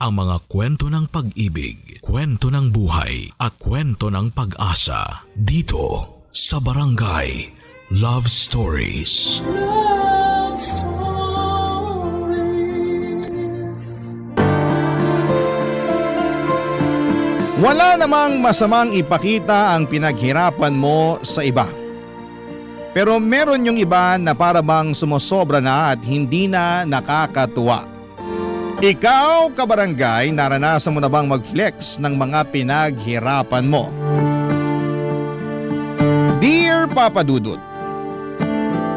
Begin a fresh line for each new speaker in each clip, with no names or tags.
ang mga kwento ng pag-ibig, kwento ng buhay at kwento ng pag-asa dito sa Barangay Love Stories.
Love Stories.
Wala namang masamang ipakita ang pinaghirapan mo sa iba. Pero meron yung iba na para bang sumosobra na at hindi na nakakatuwa. Ikaw, kabarangay, naranasan mo na bang mag-flex ng mga pinaghirapan mo? Dear Papa Dudut,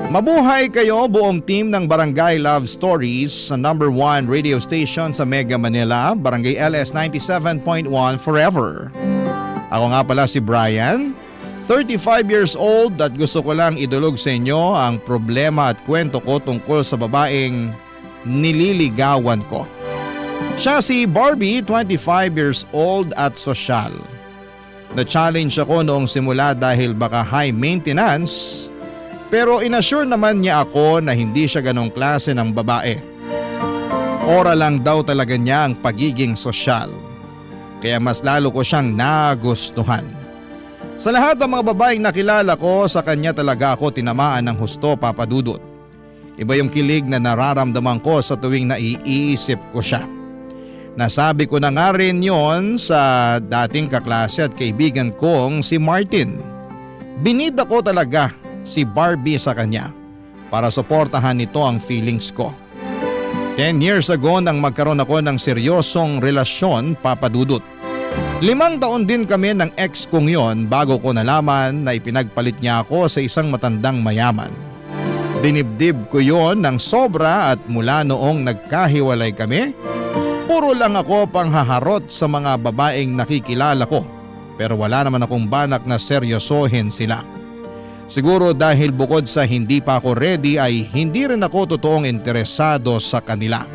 mabuhay kayo buong team ng Barangay Love Stories sa number 1 radio station sa Mega Manila, Barangay LS 97.1 Forever. Ako nga pala si Brian, 35 years old at gusto ko lang idulog sa inyo ang problema at kwento ko tungkol sa babaeng nililigawan ko. Siya si Barbie, 25 years old at sosyal. Na-challenge ako noong simula dahil baka high maintenance, pero inassure naman niya ako na hindi siya ganong klase ng babae. Ora lang daw talaga niya ang pagiging sosyal, kaya mas lalo ko siyang nagustuhan. Sa lahat ng mga babaeng nakilala ko, sa kanya talaga ako tinamaan ng husto, Papa Dudut. Iba yung kilig na nararamdaman ko sa tuwing naiisip ko siya. Nasabi ko na nga rin yon sa dating kaklase at kaibigan kong si Martin. Binida ko talaga si Barbie sa kanya para suportahan nito ang feelings ko. 10 years ago nang magkaroon ako ng seryosong relasyon, Papa Dudut. 5 taon din kami ng ex kong yon bago ko nalaman na ipinagpalit niya ako sa isang matandang mayaman. Dinibdib ko yon ng sobra at mula noong nagkahiwalay kami, puro lang ako panghaharot sa mga babaeng nakikilala ko, pero wala naman akong balak na seryosohin sila. Siguro dahil bukod sa hindi pa ako ready ay hindi rin ako totoong interesado sa kanila.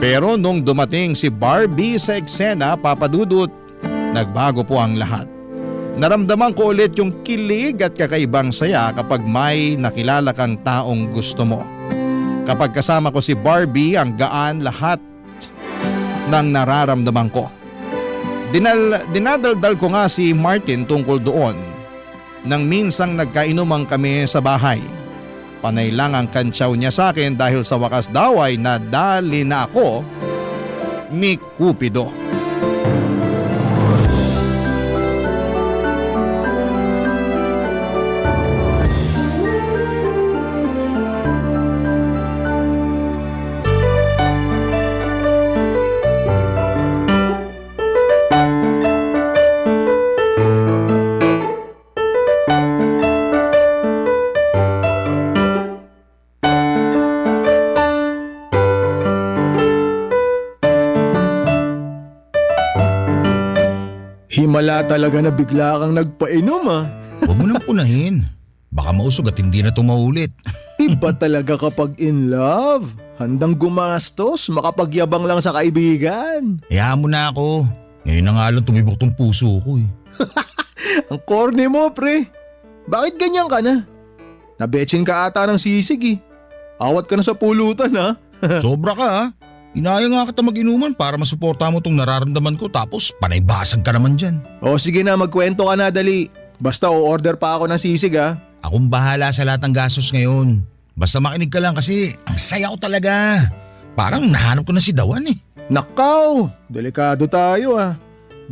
Pero nung dumating si Barbie sa eksena, Papa Dudut, nagbago po ang lahat. Naramdaman ko ulit yung kilig at kakaibang saya kapag may nakilala kang taong gusto mo. Kapag kasama ko si Barbie, ang gaan lahat ng nararamdaman ko. Dinadaldal ko nga si Martin tungkol doon nang minsang nagkainuman kami sa bahay. Panay lang ang kantsaw niya sa akin dahil sa wakas daw ay nadali na ako ni Cupido.
Himala talaga na bigla kang nagpainom ah.
Huwag mo nang punahin. Baka mausog at hindi na ito maulit.
Iba talaga kapag in love. Handang gumastos, makapagyabang lang sa kaibigan.
Hayaan mo na ako. Ngayon na nga lang tumibok tong puso ko eh.
Ang corny mo pre. Bakit ganyan ka na? Nabetsin ka ata ng sisig eh. Awat ka na sa pulutan ha.
Sobra ka ha. Inaya nga kita mag-inuman para masuporta mo tong nararamdaman ko tapos panaybasag ka naman dyan.
O sige na, magkwento ka na dali. Basta o-order pa ako ng sisig ha.
Akong bahala sa lahat ng gastos ngayon. Basta makinig ka lang kasi ang saya ko talaga. Parang nahanap ko na si Dawan eh.
Nakaw, delikado tayo ah.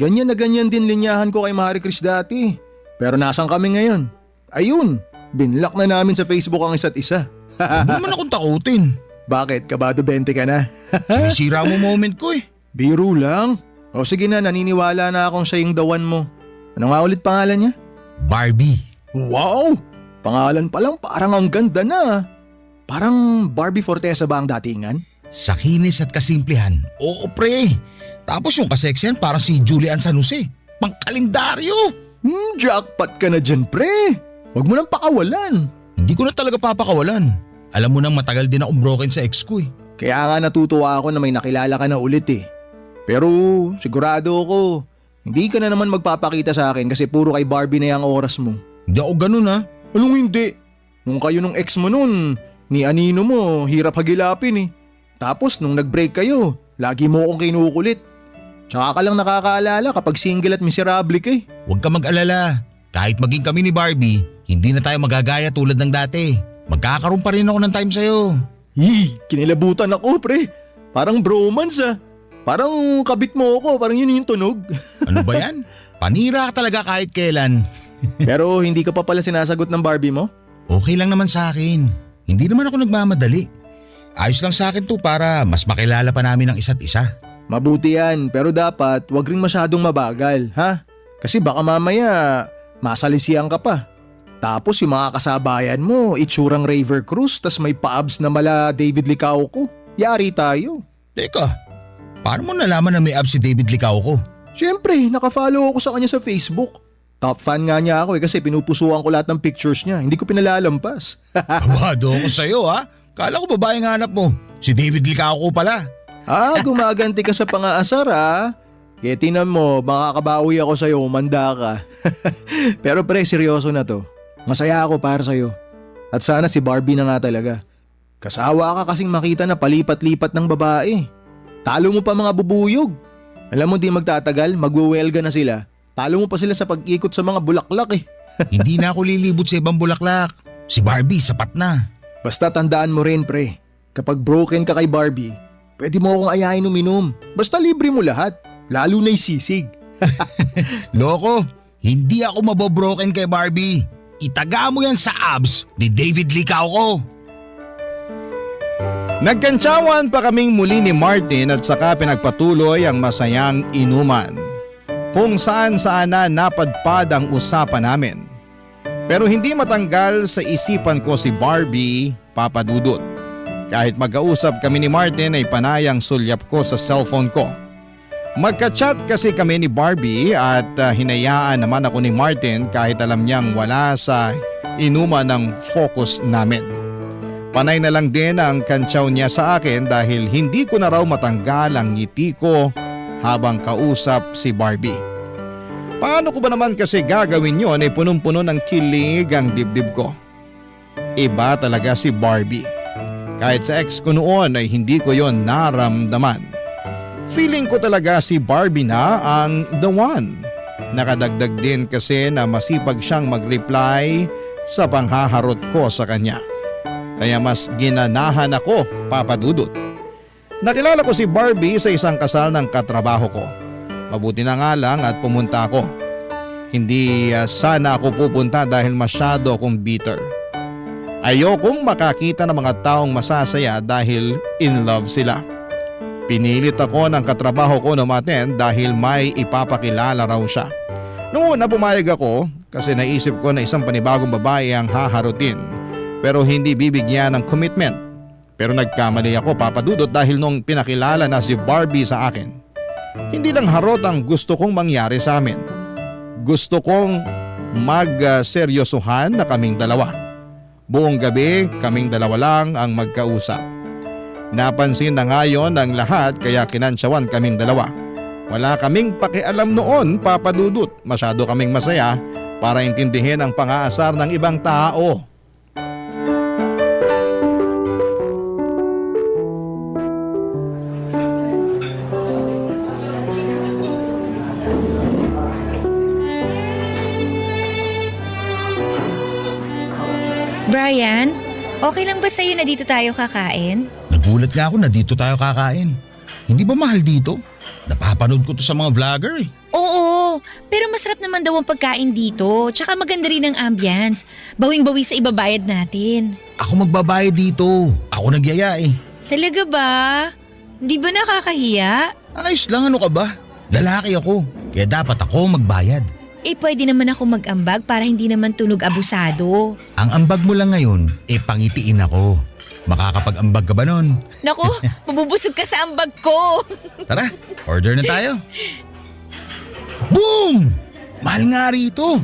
Ganyan na ganyan din linyahan ko kay Marie Chris dati. Pero nasan kami ngayon? Ayun, binlock na namin sa Facebook ang isa't isa.
Huwag mo naman akong takutin.
Bakit? Kabado 20 ka na?
Sinisira mo moment ko eh.
Biro lang. O sige na, naniniwala na akong siya yung Dawan mo. Ano nga ulit pangalan niya?
Barbie.
Wow! Pangalan pa lang parang ang ganda na. Parang Barbie Fortesa ba ang datingan?
Sa kinis at kasimplihan. Oo pre. Tapos yung kaseksihan parang si Julian San Jose. Pangkalendaryo.
Jackpot ka na dyan pre. Huwag mo nang pakawalan.
Hindi ko na talaga papakawalan. Alam mo nang matagal din akong broken sa ex ko eh.
Kaya nga natutuwa ako na may nakilala ka na ulit eh. Pero sigurado ako, hindi ka na naman magpapakita sa akin kasi puro kay Barbie na yung oras mo.
Hindi ako ganun ha.
Anong hindi? Nung kayo nung ex mo nun, ni Anino mo, hirap hagilapin eh. Tapos nung nag-break kayo, Lagi mo akong kinukulit. Tsaka ka lang nakakaalala kapag single at miserable ka eh.
Huwag ka mag-alala. Kahit maging kami ni Barbie, hindi na tayo magagaya tulad ng dati. Magkakaroon pa rin ako ng time sa'yo.
Kinilabutan ako pre. Parang bromance ah. Parang kabit mo ako, parang yun yung tunog.
Ano ba yan? Panira ka talaga kahit kailan.
Pero hindi ka pa pala sinasagot ng Barbie mo?
Okay lang naman sa akin. Hindi naman ako nagmamadali. Ayos lang sa akin to para mas makilala pa namin ang isa't isa.
Mabuti yan, pero dapat wag ring masyadong mabagal, ha? Kasi baka mamaya masalisihan ka pa. Tapos yung mga kasabayan mo, itsurang Raver Cruz, tas may pa-abs na mala David Licauco. Yari tayo.
Teka, paano mo nalaman na may abs si David Licauco?
Siyempre, nakafollow ako sa kanya sa Facebook. Top fan nga niya ako kasi pinupusuan ko lahat ng pictures niya. Hindi ko pinalalampas.
Abado ako sa'yo ha. Kala ko babaeng hanap mo. Si David Licauco pala.
Gumaganti ka sa pangaasar ha. Kaya tinan mo, makakabawi ako sa'yo, umanda ka. Pero pre, seryoso na to. Masaya ako para sa'yo. At sana si Barbie na nga talaga. Kasawa ka kasing makita na palipat-lipat ng babae. Talo mo pa mga bubuyog. Alam mo di magtatagal, magwewelga na sila. Talo mo pa sila sa pag-ikot sa mga bulaklak eh.
Hindi na ako lilibot sa ibang bulaklak. Si Barbie sapat na.
Basta tandaan mo rin pre, kapag broken ka kay Barbie, pwede mo akong ayahin uminom. Basta libre mo lahat, lalo na yung sisig.
Loko, hindi ako mabobroken kay Barbie. Itaga mo yan sa abs ni David Licauco.
Nagkantsawan pa kaming muli ni Martin at saka pinagpatuloy ang masayang inuman. Kung saan-saan na napadpad ang usapan namin. Pero hindi matanggal sa isipan ko si Barbie, Papa Dudut. Kahit magkausap kami ni Martin ay panayang sulyap ko sa cellphone ko. Magka-chat kasi kami ni Barbie at hinayaan naman ako ni Martin kahit alam niyang wala sa inuman ng focus namin. Panay na lang din ang kantsaw niya sa akin dahil hindi ko na raw matanggal ang ngiti ko habang kausap si Barbie. Paano ko ba naman kasi gagawin yon ay punong-puno ng kilig ang dibdib ko. Iba talaga si Barbie. Kahit sa ex ko noon ay hindi ko yon naramdaman. Feeling ko talaga si Barbie na ang the one. Nakadagdag din kasi na masipag siyang mag-reply sa panghaharot ko sa kanya. Kaya mas ginanahan ako, Papa Dudut. Nakilala ko si Barbie sa isang kasal ng katrabaho ko. Mabuti na nga lang at pumunta ako. Hindi sana ako pupunta dahil masyado akong bitter. Ayokong makakita ng mga taong masasaya dahil in love sila. Pinilit ako ng katrabaho ko na umattend dahil may ipapakilala raw siya. Noong una pumayag ako kasi naisip ko na isang panibagong babae ang haharutin pero hindi bibigyan ng commitment. Pero nagkamali ako, Papa Dudut, dahil nung pinakilala na si Barbie sa akin, hindi lang harot ang gusto kong mangyari sa amin. Gusto kong magseryosohan na kaming dalawa. Buong gabi kaming dalawa lang ang magkausap. Napansin na ngayon ang lahat kaya kinansyawan kaming dalawa. Wala kaming pakialam noon, Papa Dudut. Masyado kaming masaya para intindihin ang pang-aasar ng ibang tao.
Brian, okay lang ba sa'yo na dito tayo kakain?
Nagulat nga ako na dito tayo kakain. Hindi ba mahal dito? Napapanood ko to sa mga vlogger eh.
Oo, pero masarap naman daw ang pagkain dito. Tsaka maganda rin ang ambience. Bawing-bawi sa ibabayad natin.
Ako magbabayad dito. Ako nagyaya eh.
Talaga ba? Di ba nakakahiya?
Ayos lang, ano ka ba? Lalaki ako, kaya dapat ako magbayad.
Eh pwede naman ako mag-ambag para hindi naman tunog abusado.
Ang ambag mo lang ngayon, pangitiin ako. Makakapag-ambag ka ba nun?
Naku, mabubusog ka sa ambag ko.
Tara, order na tayo. Boom! Mahal nga rito.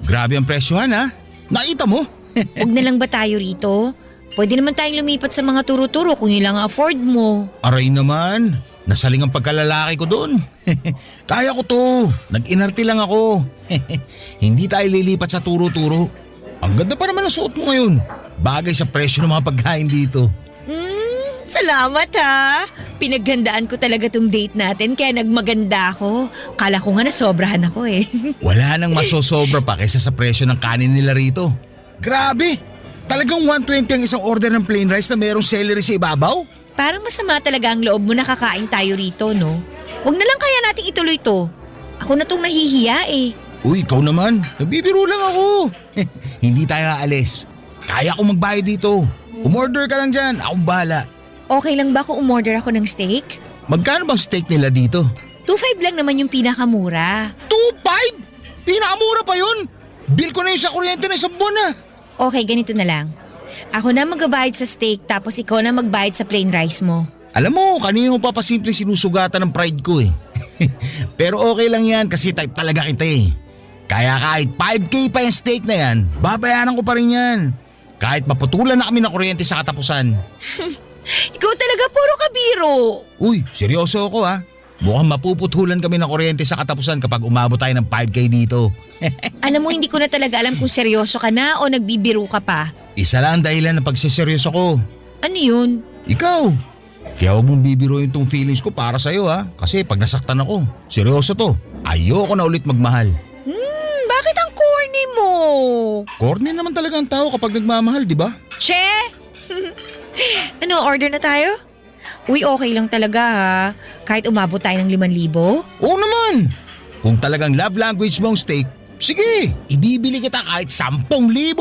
Grabe ang presyohan ha. Nakita mo?
Huwag na lang ba tayo rito? Pwede naman tayong lumipat sa mga turo-turo kung yun lang ang afford mo.
Aray naman, nasaling ang pagkalalaki ko doon. Kaya ko to, nag-inarte lang ako. Hindi tayo lilipat sa turo-turo. Ang ganda pa naman ang suot mo ngayon. Bagay sa presyo ng mga pagkain dito.
Salamat ha. Pinaghandaan ko talaga tong date natin kaya nagmaganda ako. Kala ko nga nasobrahan ako eh.
Wala nang masosobra pa kaysa sa presyo ng kanin nila rito. Grabe! Talagang 120 ang isang order ng plain rice na mayroong celery sa ibabaw?
Parang masama talaga ang loob mo na kakain tayo rito, no? Huwag na lang kaya nating ituloy to. Ako na tong nahihiya eh.
Uy, ikaw naman. Nagbibiro lang ako. Hindi tayo aalis. Kaya ko magbayad dito. Umorder ka lang dyan. Akong bahala.
Okay lang ba kung umorder ako ng steak?
Magkano bang steak nila dito?
2.5 lang naman yung pinakamura.
2.5? Pinakamura pa yun. Bill ko na yung sa kuryente na isang buwan na.
Okay, ganito na lang. Ako na magbabayad sa steak tapos ikaw na magbayad sa plain rice mo.
Alam mo, kanina mo papasimple sinusugatan ng pride ko eh. Pero okay lang yan kasi type talaga kita eh. Kaya kahit 5K pa yung steak na yan, babayaran ko pa rin yan. Kahit maputulan na kami ng kuryente sa katapusan.
Ikaw talaga puro kabiro.
Uy, seryoso ako ha. Mukhang mapuputulan kami ng kuryente sa katapusan kapag umabot tayo ng 5K dito.
Alam mo, hindi ko na talaga alam kung seryoso ka na o nagbibiro ka pa.
Isa lang ang dahilan ng pagsiseryoso ko.
Ano yun?
Ikaw. Kaya huwag mong bibiruin tong feelings ko para sa'yo ha. Kasi pag nasaktan ako, seryoso to. Ayoko na ulit magmahal.
Bakit ang corny mo?
Corny naman talaga ang tao kapag nagmamahal, di ba?
Che! Ano, order na tayo? Uy, okay lang talaga ha. Kahit umabot tayo ng 5,000.
Oo naman. Kung talagang love language mo ang steak, sige, ibibili kita kahit 10,000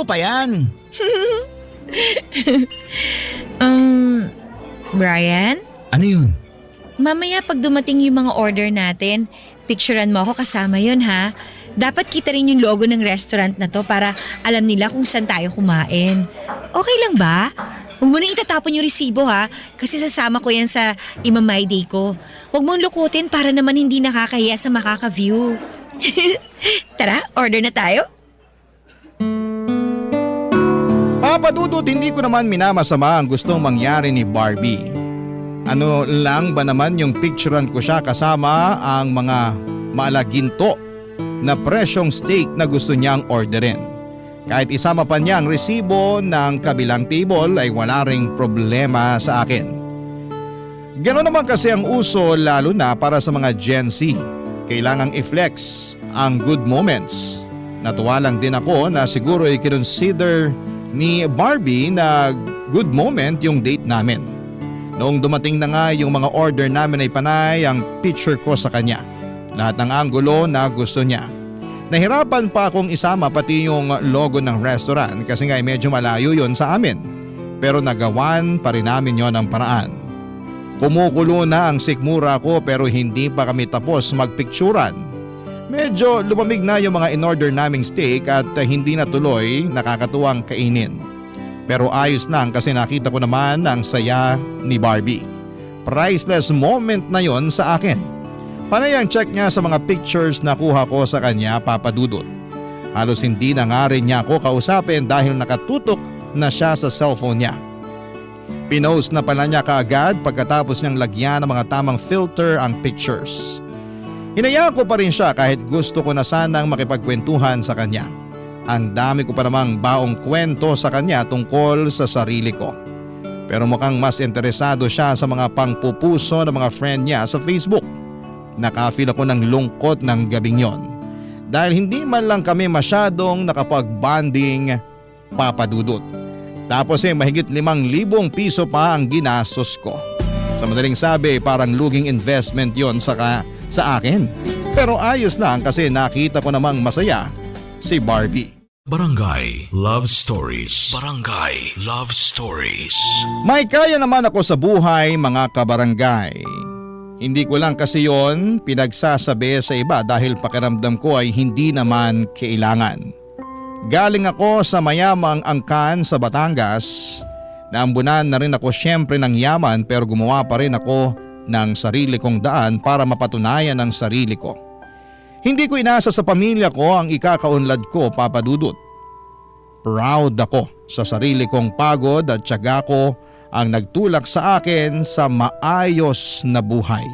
pa yan.
Brian?
Ano yun?
Mamaya pag dumating yung mga order natin, picturean mo ako kasama yun ha. Dapat kita rin yung logo ng restaurant na to para alam nila kung saan tayo kumain. Okay lang ba? Huwag mo nang itatapon yung resibo ha, kasi sasama ko yan sa Imamay Day ko. Huwag mong lukutin para naman hindi nakakahiya sa makaka-view. Tara, order na tayo.
Papadudot, hindi ko naman minamasama ang gustong mangyari ni Barbie. Ano lang ba naman yung picturean ko siya kasama ang mga maalaginto na presyong steak na gusto niyang orderin. Kahit isama pa niya ang resibo ng kabilang table ay wala ring problema sa akin. Ganoon naman kasi ang uso lalo na para sa mga Gen Z. Kailangang i-flex ang good moments. Natuwa lang din ako na siguro i-consider ni Barbie na good moment yung date namin. Noong dumating na nga yung mga order namin ay panay ang picture ko sa kanya. Lahat ng anggulo na gusto niya. Nahirapan pa akong isama pati yung logo ng restaurant kasi nga medyo malayo yon sa amin. Pero nagawan pa rin namin yon ng paraan. Kumukulo na ang sikmura ko pero hindi pa kami tapos magpicturan. Medyo lumamig na yung mga in-order naming steak at hindi na tuloy nakakatuwang kainin. Pero ayos lang kasi nakita ko naman ang saya ni Barbie. Priceless moment na yon sa akin. Panay ang check niya sa mga pictures na kuha ko sa kanya, papadudot. Halos hindi na nga rin niya ako kausapin dahil nakatutok na siya sa cellphone niya. Pinost na pala niya kaagad pagkatapos niyang lagyan ng mga tamang filter ang pictures. Hinayaan ko pa rin siya kahit gusto ko na sanang makipagkwentuhan sa kanya. Ang dami ko pa namang baong kwento sa kanya tungkol sa sarili ko. Pero mukhang mas interesado siya sa mga pangpupuso ng mga friend niya sa Facebook. Nakafeel ako ng lungkot ng gabing yon. Dahil hindi man lang kami masyadong nakapag-bonding, papadudot. Tapos mahigit 5,000 piso pa ang ginastos ko. Sa madaling sabi, parang luging investment yon sa akin. Pero ayos lang kasi nakita ko namang masaya si Barbie.
Barangay Love Stories. Barangay Love Stories.
May kaya naman ako sa buhay, mga kabarangay. Hindi ko lang kasi yon pinagsasabi sa iba dahil pakiramdam ko ay hindi naman kailangan. Galing ako sa mayamang angkan sa Batangas. Naambunan na rin ako syempre ng yaman pero gumawa pa rin ako ng sarili kong daan para mapatunayan ang sarili ko. Hindi ko inasa sa pamilya ko ang ikakaunlad ko, papadudot. Proud ako sa sarili kong pagod at tiyaga ko ang nagtulak sa akin sa maayos na buhay.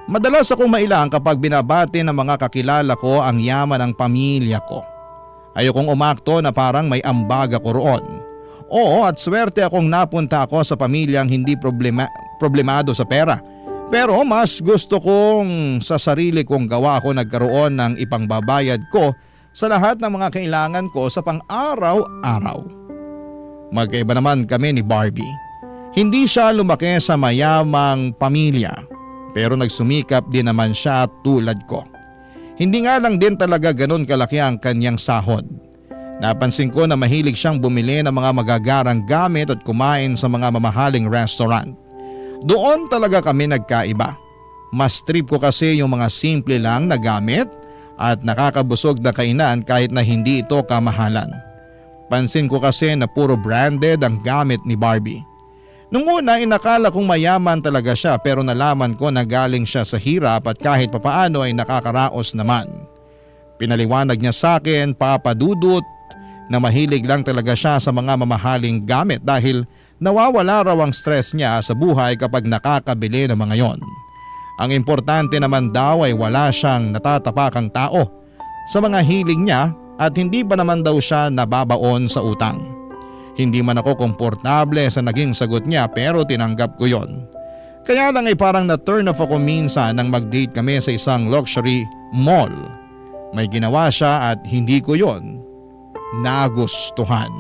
Madalas akong mailang kapag binabati ng mga kakilala ko ang yaman ng pamilya ko. Ayokong umakto na parang may ambag ako roon Oo, at swerte akong napunta ako sa pamilyang hindi problemado sa pera. Pero mas gusto kong sa sarili kong gawa ako nagkaroon ng ipangbabayad ko sa lahat ng mga kailangan ko sa pang-araw-araw. Magkaiba naman kami ni Barbie. Hindi siya lumaki sa mayamang pamilya, pero nagsumikap din naman siya tulad ko. Hindi nga lang din talaga ganun kalaki ang kanyang sahod. Napansin ko na mahilig siyang bumili ng mga magagarang gamit at kumain sa mga mamahaling restaurant. Doon talaga kami nagkaiba. Mas trip ko kasi yung mga simple lang na gamit at nakakabusog na kainan kahit na hindi ito kamahalan. Pansin ko kasi na puro branded ang gamit ni Barbie. Nung una inakala kong mayaman talaga siya pero nalaman ko na galing siya sa hirap at kahit papaano ay nakakaraos naman. Pinaliwanag niya sa akin, Papa Dudut, na mahilig lang talaga siya sa mga mamahaling gamit dahil nawawala raw ang stress niya sa buhay kapag nakakabili ng mga yon. Ang importante naman daw ay wala siyang natatapakang tao sa mga hiling niya at hindi pa naman daw siya nababaon sa utang. Hindi man ako komportable sa naging sagot niya pero tinanggap ko yon. Kaya lang ay parang na-turn off ako minsan nang mag-date kami sa isang luxury mall. May ginawa siya at hindi ko yon nagustuhan.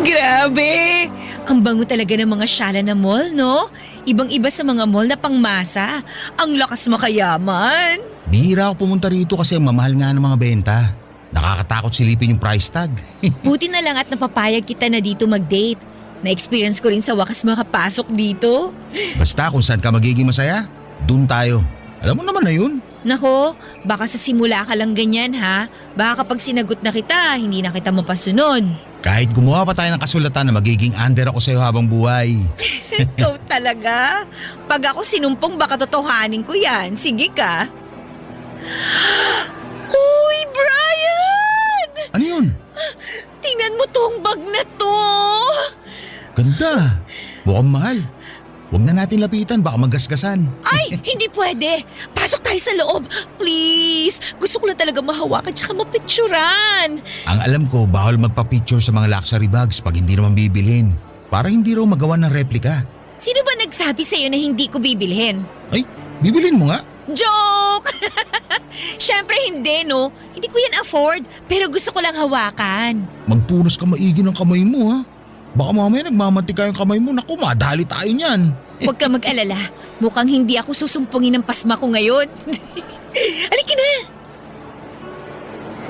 Grabe! Ang bango talaga ng mga syala na mall, no? Ibang-iba sa mga mall na pangmasa. Ang lakas makayaman.
Bihira ako pumunta rito kasi ang mamahal nga ng mga benta. Nakakatakot silipin yung price tag.
Buti na lang at napapayag kita na dito mag-date. Na-experience ko rin sa wakas makapasok dito.
Basta kung saan ka magiging masaya, dun tayo. Alam mo naman na yun.
Nako, baka sa simula ka lang ganyan ha. Baka kapag sinagot na kita, hindi na kita mapasunod.
Kahit gumawa pa tayo ng kasulatan na magiging under ako sa'yo habang buhay.
Ikaw talaga. Pag ako sinumpong baka totohanin ko yan. Sige ka. Uy, Brian!
Ano yun?
Tingnan mo tong bag na to.
Ganda. Mukhang mahal. Huwag na natin lapitan, baka magasgasan.
Ay, hindi pwede. Pasok tayo sa loob. Please. Gusto ko lang talaga mahawakan tsaka mapicturan.
Ang alam ko, bawal magpa-picture sa mga luxury bags pag hindi naman bibilhin. Para hindi raw magawa ng replika.
Sino ba nagsabi sa'yo na hindi ko bibilhin?
Ay, bibilhin mo nga.
Joke! Siyempre hindi, no? Hindi ko yan afford, pero gusto ko lang hawakan.
Magpunas ka maigi ng kamay mo, ha? Baka mamaya nagmamantika yung kamay mo. Naku, madali tayo niyan.
Huwag ka mag-alala. Mukhang hindi ako susumpungin ng pasma ko ngayon. Halika na!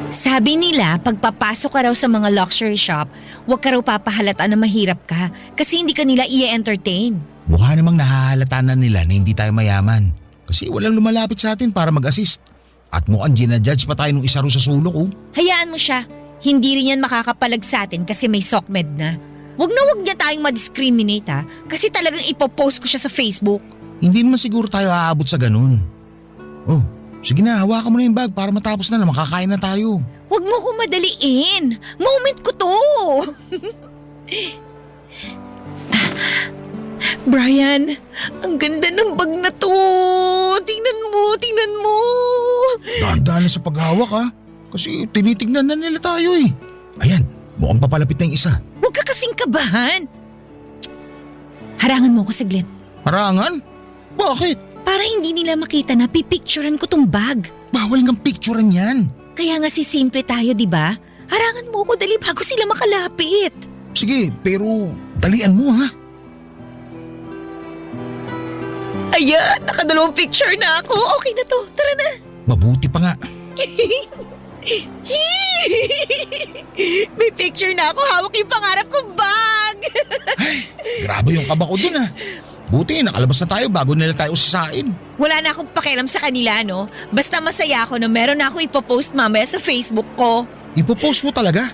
Sabi nila, pagpapasok ka raw sa mga luxury shop, huwag ka raw papahalata na mahirap ka kasi hindi ka nila i-entertain.
Mukha namang nahahalata na nila na hindi tayo mayaman. Kasi walang lumalapit sa atin para mag-assist. At mukhang ginajudge pa tayo nung isa ro sa sulok, oh.
Hayaan mo siya. Hindi rin yan makakapalag sa atin kasi may SOCMED na. Huwag niya tayong ma-discriminate ha, kasi talagang ipopost ko siya sa Facebook.
Hindi naman siguro tayo aabot sa ganun. Oh, sige na, hawakan mo na yung bag para matapos na makakain na tayo.
Huwag mo ko madaliin. Moment ko to. Brian, ang ganda ng bag na to. Tingnan mo.
Dahan-dahan lang sa paghawak, ha? Kasi tinitignan na nila tayo eh. Ayan, mukhang papalapit na yung isa.
Huwag ka kasing kabahan. Harangan mo ko saglit.
Harangan? Bakit?
Para hindi nila makita na pipicturean ko tong bag.
Bawal ngang picturean yan.
Kaya nga si simple tayo, di ba? Harangan mo ko dali bago sila makalapit.
Sige, pero dalian mo, ha?
Ayan, nakadalawang picture na ako. Okay na to, tara na.
Mabuti pa nga.
May picture na ako, hawak yung pangarap kong bag.
Ay, grabe yung kaba ko dun, ha? Buti, nakalabas na tayo bago nila tayo usasain.
Wala na akong pakialam sa kanila, no? Basta masaya ako na meron na ako ipopost mamaya sa Facebook ko.
Ipopost mo talaga?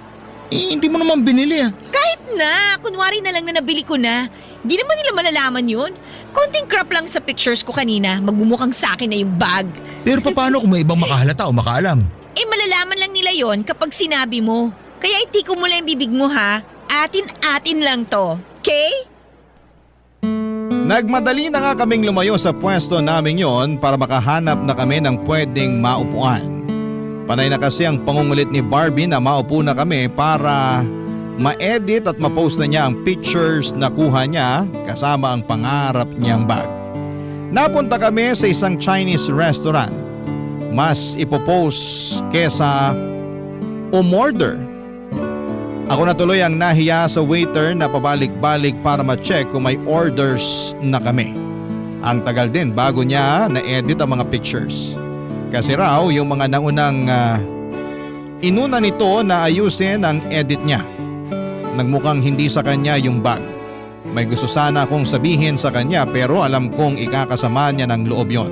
Eh, hindi mo naman binili, ha?
Kahit na, kunwari na lang na nabili ko na. Di naman nila malalaman yun. Konting crop lang sa pictures ko kanina, magbumukhang sa akin na yung bag.
Pero paano kung may ibang makahalata o makaalam?
Eh malalaman lang nila yon kapag sinabi mo. Kaya itiko mo lang yung bibig mo ha. atin-atin lang to. Okay?
Nagmadali na nga kaming lumayo sa pwesto namin yon para makahanap na kami ng pwedeng maupuan. Panay na kasi ang pangungulit ni Barbie na maupo na kami para ma-edit at ma-post na niya ang pictures na kuha niya kasama ang pangarap niyang bag. Napunta kami sa isang Chinese restaurant. Mas ipopost kesa umorder. Ako na tuloy ang nahiya sa waiter na pabalik-balik para ma-check kung may orders na kami. Ang tagal din bago niya na-edit ang mga pictures. Kasi raw yung mga naunang inuna nito na ayusin ang edit niya. Nagmukhang hindi sa kanya yung bag. May gusto sana akong sabihin sa kanya pero alam kong ikakasama niya ng loob yon.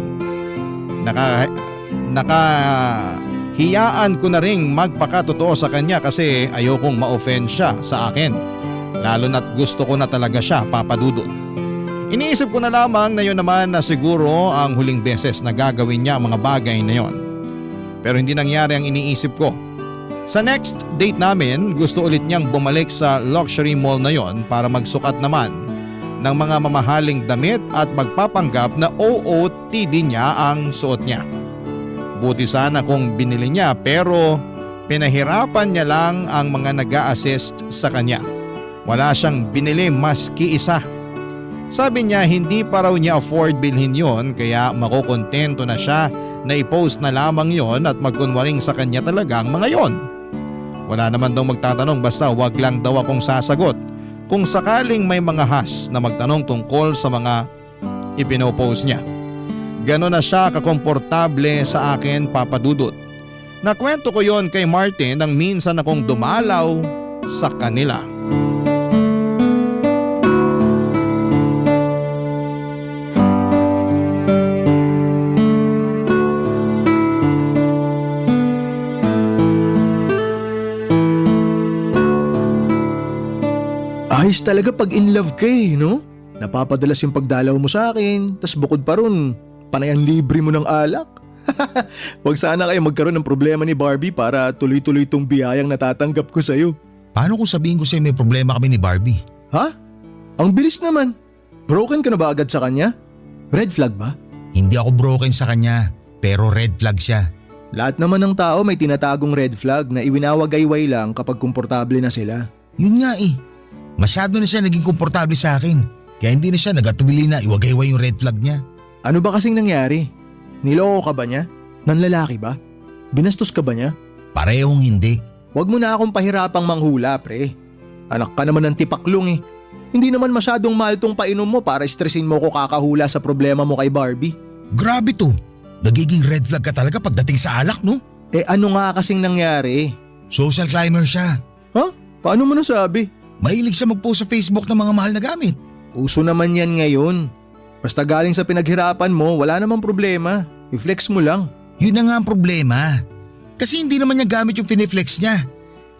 Hiyaan ko na ring magpakatotoo sa kanya kasi ayokong ma-offend siya sa akin. Lalo na't gusto ko na talaga siya, Papa Dudut. Iniisip ko na lamang na yun naman na siguro ang huling beses na gagawin niya ang mga bagay na yon. Pero hindi nangyari ang iniisip ko. Sa next date namin, gusto ulit niyang bumalik sa luxury mall na yon para magsukat naman ng mga mamahaling damit at magpapanggap na OOTD niya ang suot niya. Buti sana kung binili niya pero pinahirapan niya lang ang mga nag-a-assist sa kanya. Wala siyang binili maski isa. Sabi niya hindi pa raw niya afford bilhin yon kaya makukontento na siya na i-post na lamang yon at magkunwaring sa kanya talaga ang mga yon. Wala naman daw magtatanong basta wag lang daw akong sasagot kung sakaling may mga has na magtanong tungkol sa mga ipinopost niya. Ganon na siya kakomportable sa akin, Papa Dudut. Nakwento ko yon kay Martin nang minsan akong dumalaw sa kanila.
Ayos talaga pag in love ka no? Napapadalas yung pagdalaw mo sa akin, tas bukod pa ron, panay ang libre mo ng alak. Huwag sana kayo magkaroon ng problema ni Barbie para tuloy-tuloy itong biyayang natatanggap ko sa'yo.
Paano kung sabihin ko sa'yo may problema kami ni Barbie?
Ha? Ang bilis naman. Broken ka na ba agad sa kanya? Red flag ba?
Hindi ako broken sa kanya, pero red flag siya.
Lahat naman ng tao may tinatagong red flag na iwinawagayway lang kapag komportable na sila.
Yun nga Masyado na siya naging komportable sa akin. Kaya hindi na siya nagatubili na iwagayway yung red flag niya.
Ano ba kasing nangyari? Niloko ka ba niya? Nanlalaki ba? Binastos ka ba niya?
Parehong hindi.
Huwag mo na akong pahirapang manghula, pre. Anak ka naman ng tipaklong Hindi naman masyadong mahal tong painom mo para stressin mo ko kakahula sa problema mo kay Barbie.
Grabe to. Nagiging red flag ka talaga pagdating sa alak, no?
Ano nga kasing nangyari?
Social climber siya.
Ha? Paano mo nasabi?
Mahilig siya mag-post sa Facebook ng mga mahal na gamit.
Uso naman yan ngayon. Basta galing sa pinaghirapan mo, wala namang problema. I-flex mo lang.
Yun na nga ang problema. Kasi hindi naman niya gamit yung finiflex niya.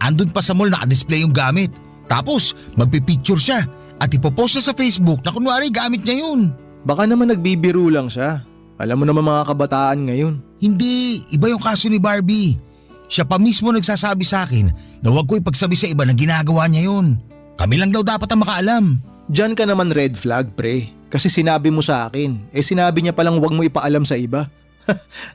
Andun pa sa mall naka-display yung gamit. Tapos magpipicture siya at ipopost siya sa Facebook na kunwari gamit niya yun.
Baka naman nagbibiro lang siya. Alam mo naman mga kabataan ngayon.
Hindi, iba yung kaso ni Barbie. Siya pa mismo nagsasabi sa akin na huwag ko ipagsabi sa iba na ginagawa niya yun. Kami lang daw dapat ang makaalam.
Diyan ka naman red flag, pre. Kasi sinabi mo sa akin. Sinabi niya palang huwag mo ipaalam sa iba.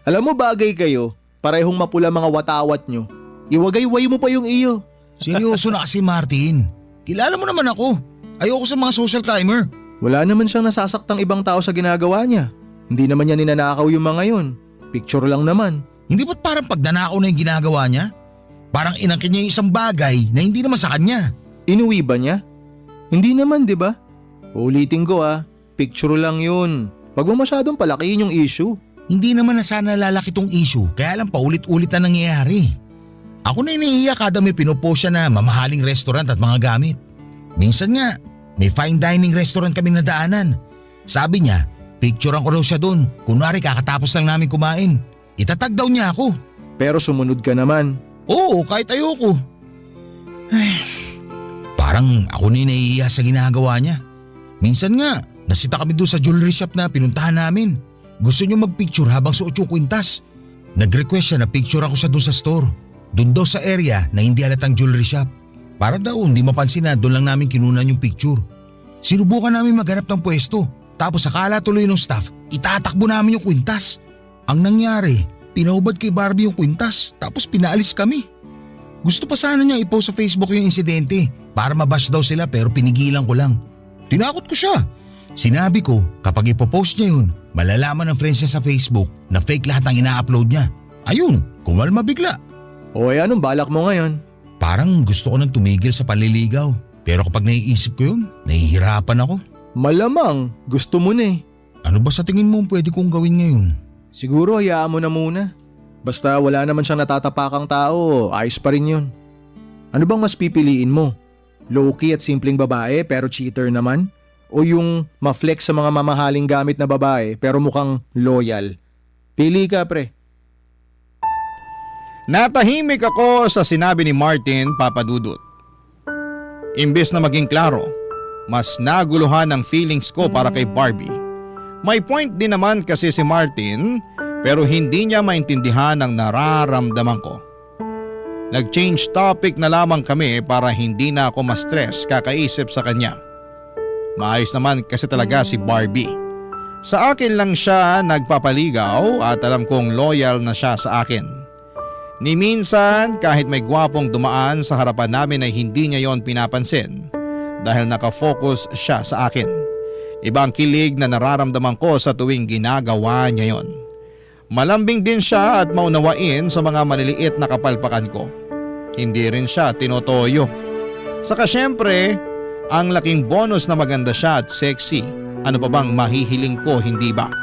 Alam mo bagay kayo, parehong mapula mga watawat nyo. Iwagayway mo pa yung iyo.
Seryoso na kasi Martin. Kilala mo naman ako. Ayoko sa mga social climber.
Wala naman siyang nasasaktang ibang tao sa ginagawa niya. Hindi naman niya ninanakaw yung mga yon. Picture lang naman.
Hindi ba't parang pagdanakaw na yung ginagawa niya? Parang inangkin niya yung isang bagay na hindi naman sa kanya.
Inuwi ba niya? Hindi naman, di ba? Ulitin ko picture lang yun. Wag mo masyadong palakihin yung issue.
Hindi naman na sana lalaki tong issue, kaya lang paulit-ulit na nangyayari. Ako na iniiyak kada may pinopost siya na mamahaling restaurant at mga gamit. Minsan nga, may fine dining restaurant kami nadaanan. Sabi niya, picturean ko daw siya doon, kunwari kakatapos lang namin kumain. Itatag daw niya ako.
Pero sumunod ka naman.
Oo, kahit ayoko. Parang ako na naiiya sa ginagawa niya. Minsan nga, nasita kami doon sa jewelry shop na pinuntahan namin. Gusto niyo magpicture habang suot yung kwintas. Nag-request siya na picture ako sa doon sa store. Doon daw sa area na hindi halatang jewelry shop. Para daw hindi mapansin na doon lang namin kinunan yung picture. Sinubukan namin maghanap ng pwesto. Tapos akala tuloy ng staff, itatakbo namin yung kwintas. Ang nangyari, pinahubad kay Barbie yung kwintas tapos pinaalis kami. Gusto pa sana niyang i-post sa Facebook yung insidente para mabash daw sila pero pinigilan ko lang. Tinakot ko siya. Sinabi ko kapag ipopost niya yun, malalaman ng friends niya sa Facebook na fake lahat ang ina-upload niya. Ayun, kumalma bigla.
O anong balak mo ngayon?
Parang gusto ko nang tumigil sa panliligaw. Pero kapag naiisip ko yun, nahihirapan ako.
Malamang, gusto mo na eh.
Ano ba sa tingin mo pwede kong gawin ngayon?
Siguro hayaan mo na muna. Basta wala naman siyang natatapakang tao, ayos pa rin yun. Ano bang mas pipiliin mo? Low-key at simpleng babae pero cheater naman? O yung ma-flex sa mga mamahaling gamit na babae pero mukhang loyal? Pili ka pre.
Natahimik ako sa sinabi ni Martin, Papa Dudut. Imbes na maging klaro, mas naguluhan ang feelings ko para kay Barbie. May point din naman kasi si Martin pero hindi niya maintindihan ang nararamdaman ko. Nag-change topic na lamang kami para hindi na ako ma-stress kakaisip sa kanya. Maayos naman kasi talaga si Barbie. Sa akin lang siya nagpapaligaw at alam kong loyal na siya sa akin. Ni minsan kahit may gwapong dumaan sa harapan namin ay hindi niya yon pinapansin dahil nakafocus siya sa akin. Ibang kilig na nararamdaman ko sa tuwing ginagawa niya yon. Malambing din siya at maunawain sa mga maliliit na kapalpakan ko. Hindi rin siya tinotoyo. Saka syempre, ang laking bonus na maganda siya at sexy. Ano pa bang mahihiling ko, hindi ba?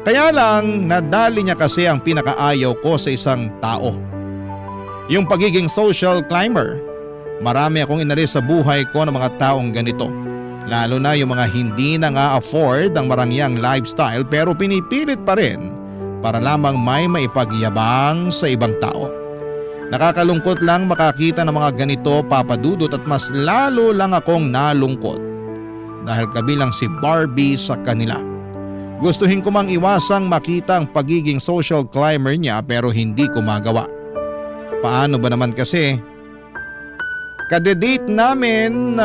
Kaya lang nadali niya kasi ang pinakaayaw ko sa isang tao. Yung pagiging social climber. Marami akong inalis sa buhay ko ng mga taong ganito. Lalo na yung mga hindi na nga afford ang marangyang lifestyle pero pinipilit pa rin para lamang may maipagyabang sa ibang tao. Nakakalungkot lang makakita ng mga ganito, Papa Dudut, at mas lalo lang akong nalungkot dahil kabilang si Barbie sa kanila. Gustuhin ko mang iwasang makita ang pagiging social climber niya pero hindi ko magawa. Paano ba naman kasi? Kade-date namin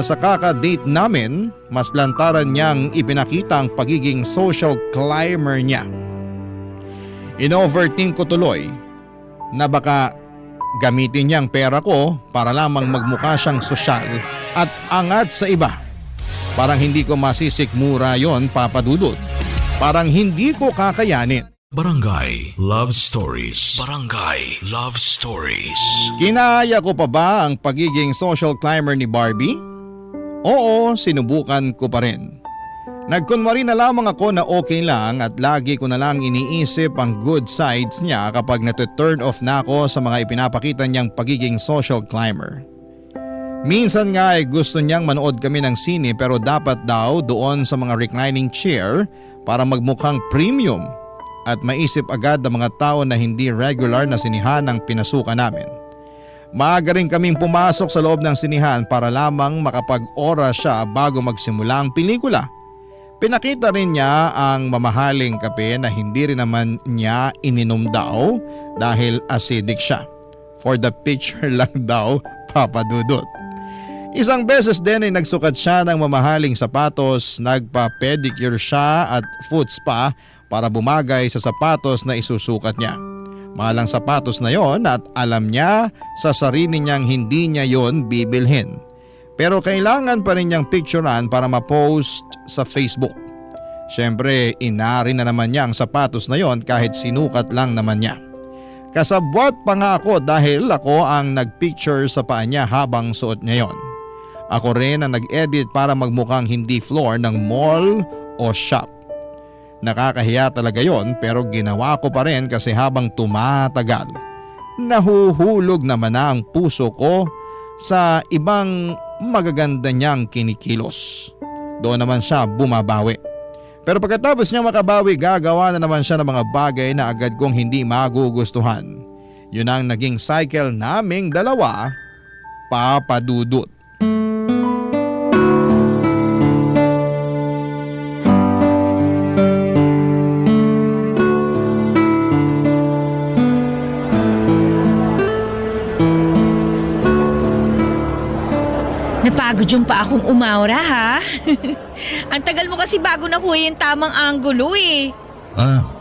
sa kaka-date namin, mas lantaran niyang ipinakita ang pagiging social climber niya. In-overthink ko tuloy na baka gamitin niya ang pera ko para lamang magmukha siyang sosyal at angat sa iba. Parang hindi ko masisikmura yon, Papa Dudut. Parang hindi ko kakayanin.
Barangay Love Stories. Barangay Love Stories.
Kinaya ko pa ba ang pagiging social climber ni Barbie? Oo, sinubukan ko pa rin. Nagkunwari na lamang ako na okay lang at lagi ko na lang iniisip ang good sides niya kapag nati-turn off na ako sa mga ipinapakita niyang pagiging social climber. Minsan nga ay gusto niyang manood kami ng sine pero dapat daw doon sa mga reclining chair para magmukhang premium at maisip agad ang mga tao na hindi regular na sinihan ang pinasukan namin. Maaga rin kaming pumasok sa loob ng sinihan para lamang makapag-oras siya bago magsimula ang pelikula. Pinakita rin niya ang mamahaling kape na hindi rin naman niya ininom daw dahil acidic siya. For the picture lang daw, Papa Dudut. Isang beses din ay nagsukat siya ng mamahaling sapatos, nagpa-pedicure siya at foot spa para bumagay sa sapatos na isusukat niya. Mahalang sapatos na yon at alam niya sa sarili niyang hindi niya yon bibilhin. Pero kailangan pa rin niyang picturean para ma-post sa Facebook. Siyempre, inari na naman niya ang sapatos na yon kahit sinukat lang naman niya. Kasabwat pa nga ako dahil ako ang nagpicture sa paa niya habang suot niya yon. Ako rin ang nag-edit para magmukhang hindi floor ng mall o shop. Nakakahiya talaga yon pero ginawa ko pa rin kasi habang tumatagal, nahuhulog naman na ang puso ko sa ibang magaganda niyang kinikilos. Doon naman siya bumabawi. Pero pagkatapos niya makabawi, gagawa na naman siya ng mga bagay na agad kong hindi magugustuhan. Yun ang naging cycle naming dalawa, Papa Dudut.
Napagod yung pa akong umaura ha. Ang tagal mo kasi bago nakuha yung tamang anggulo eh.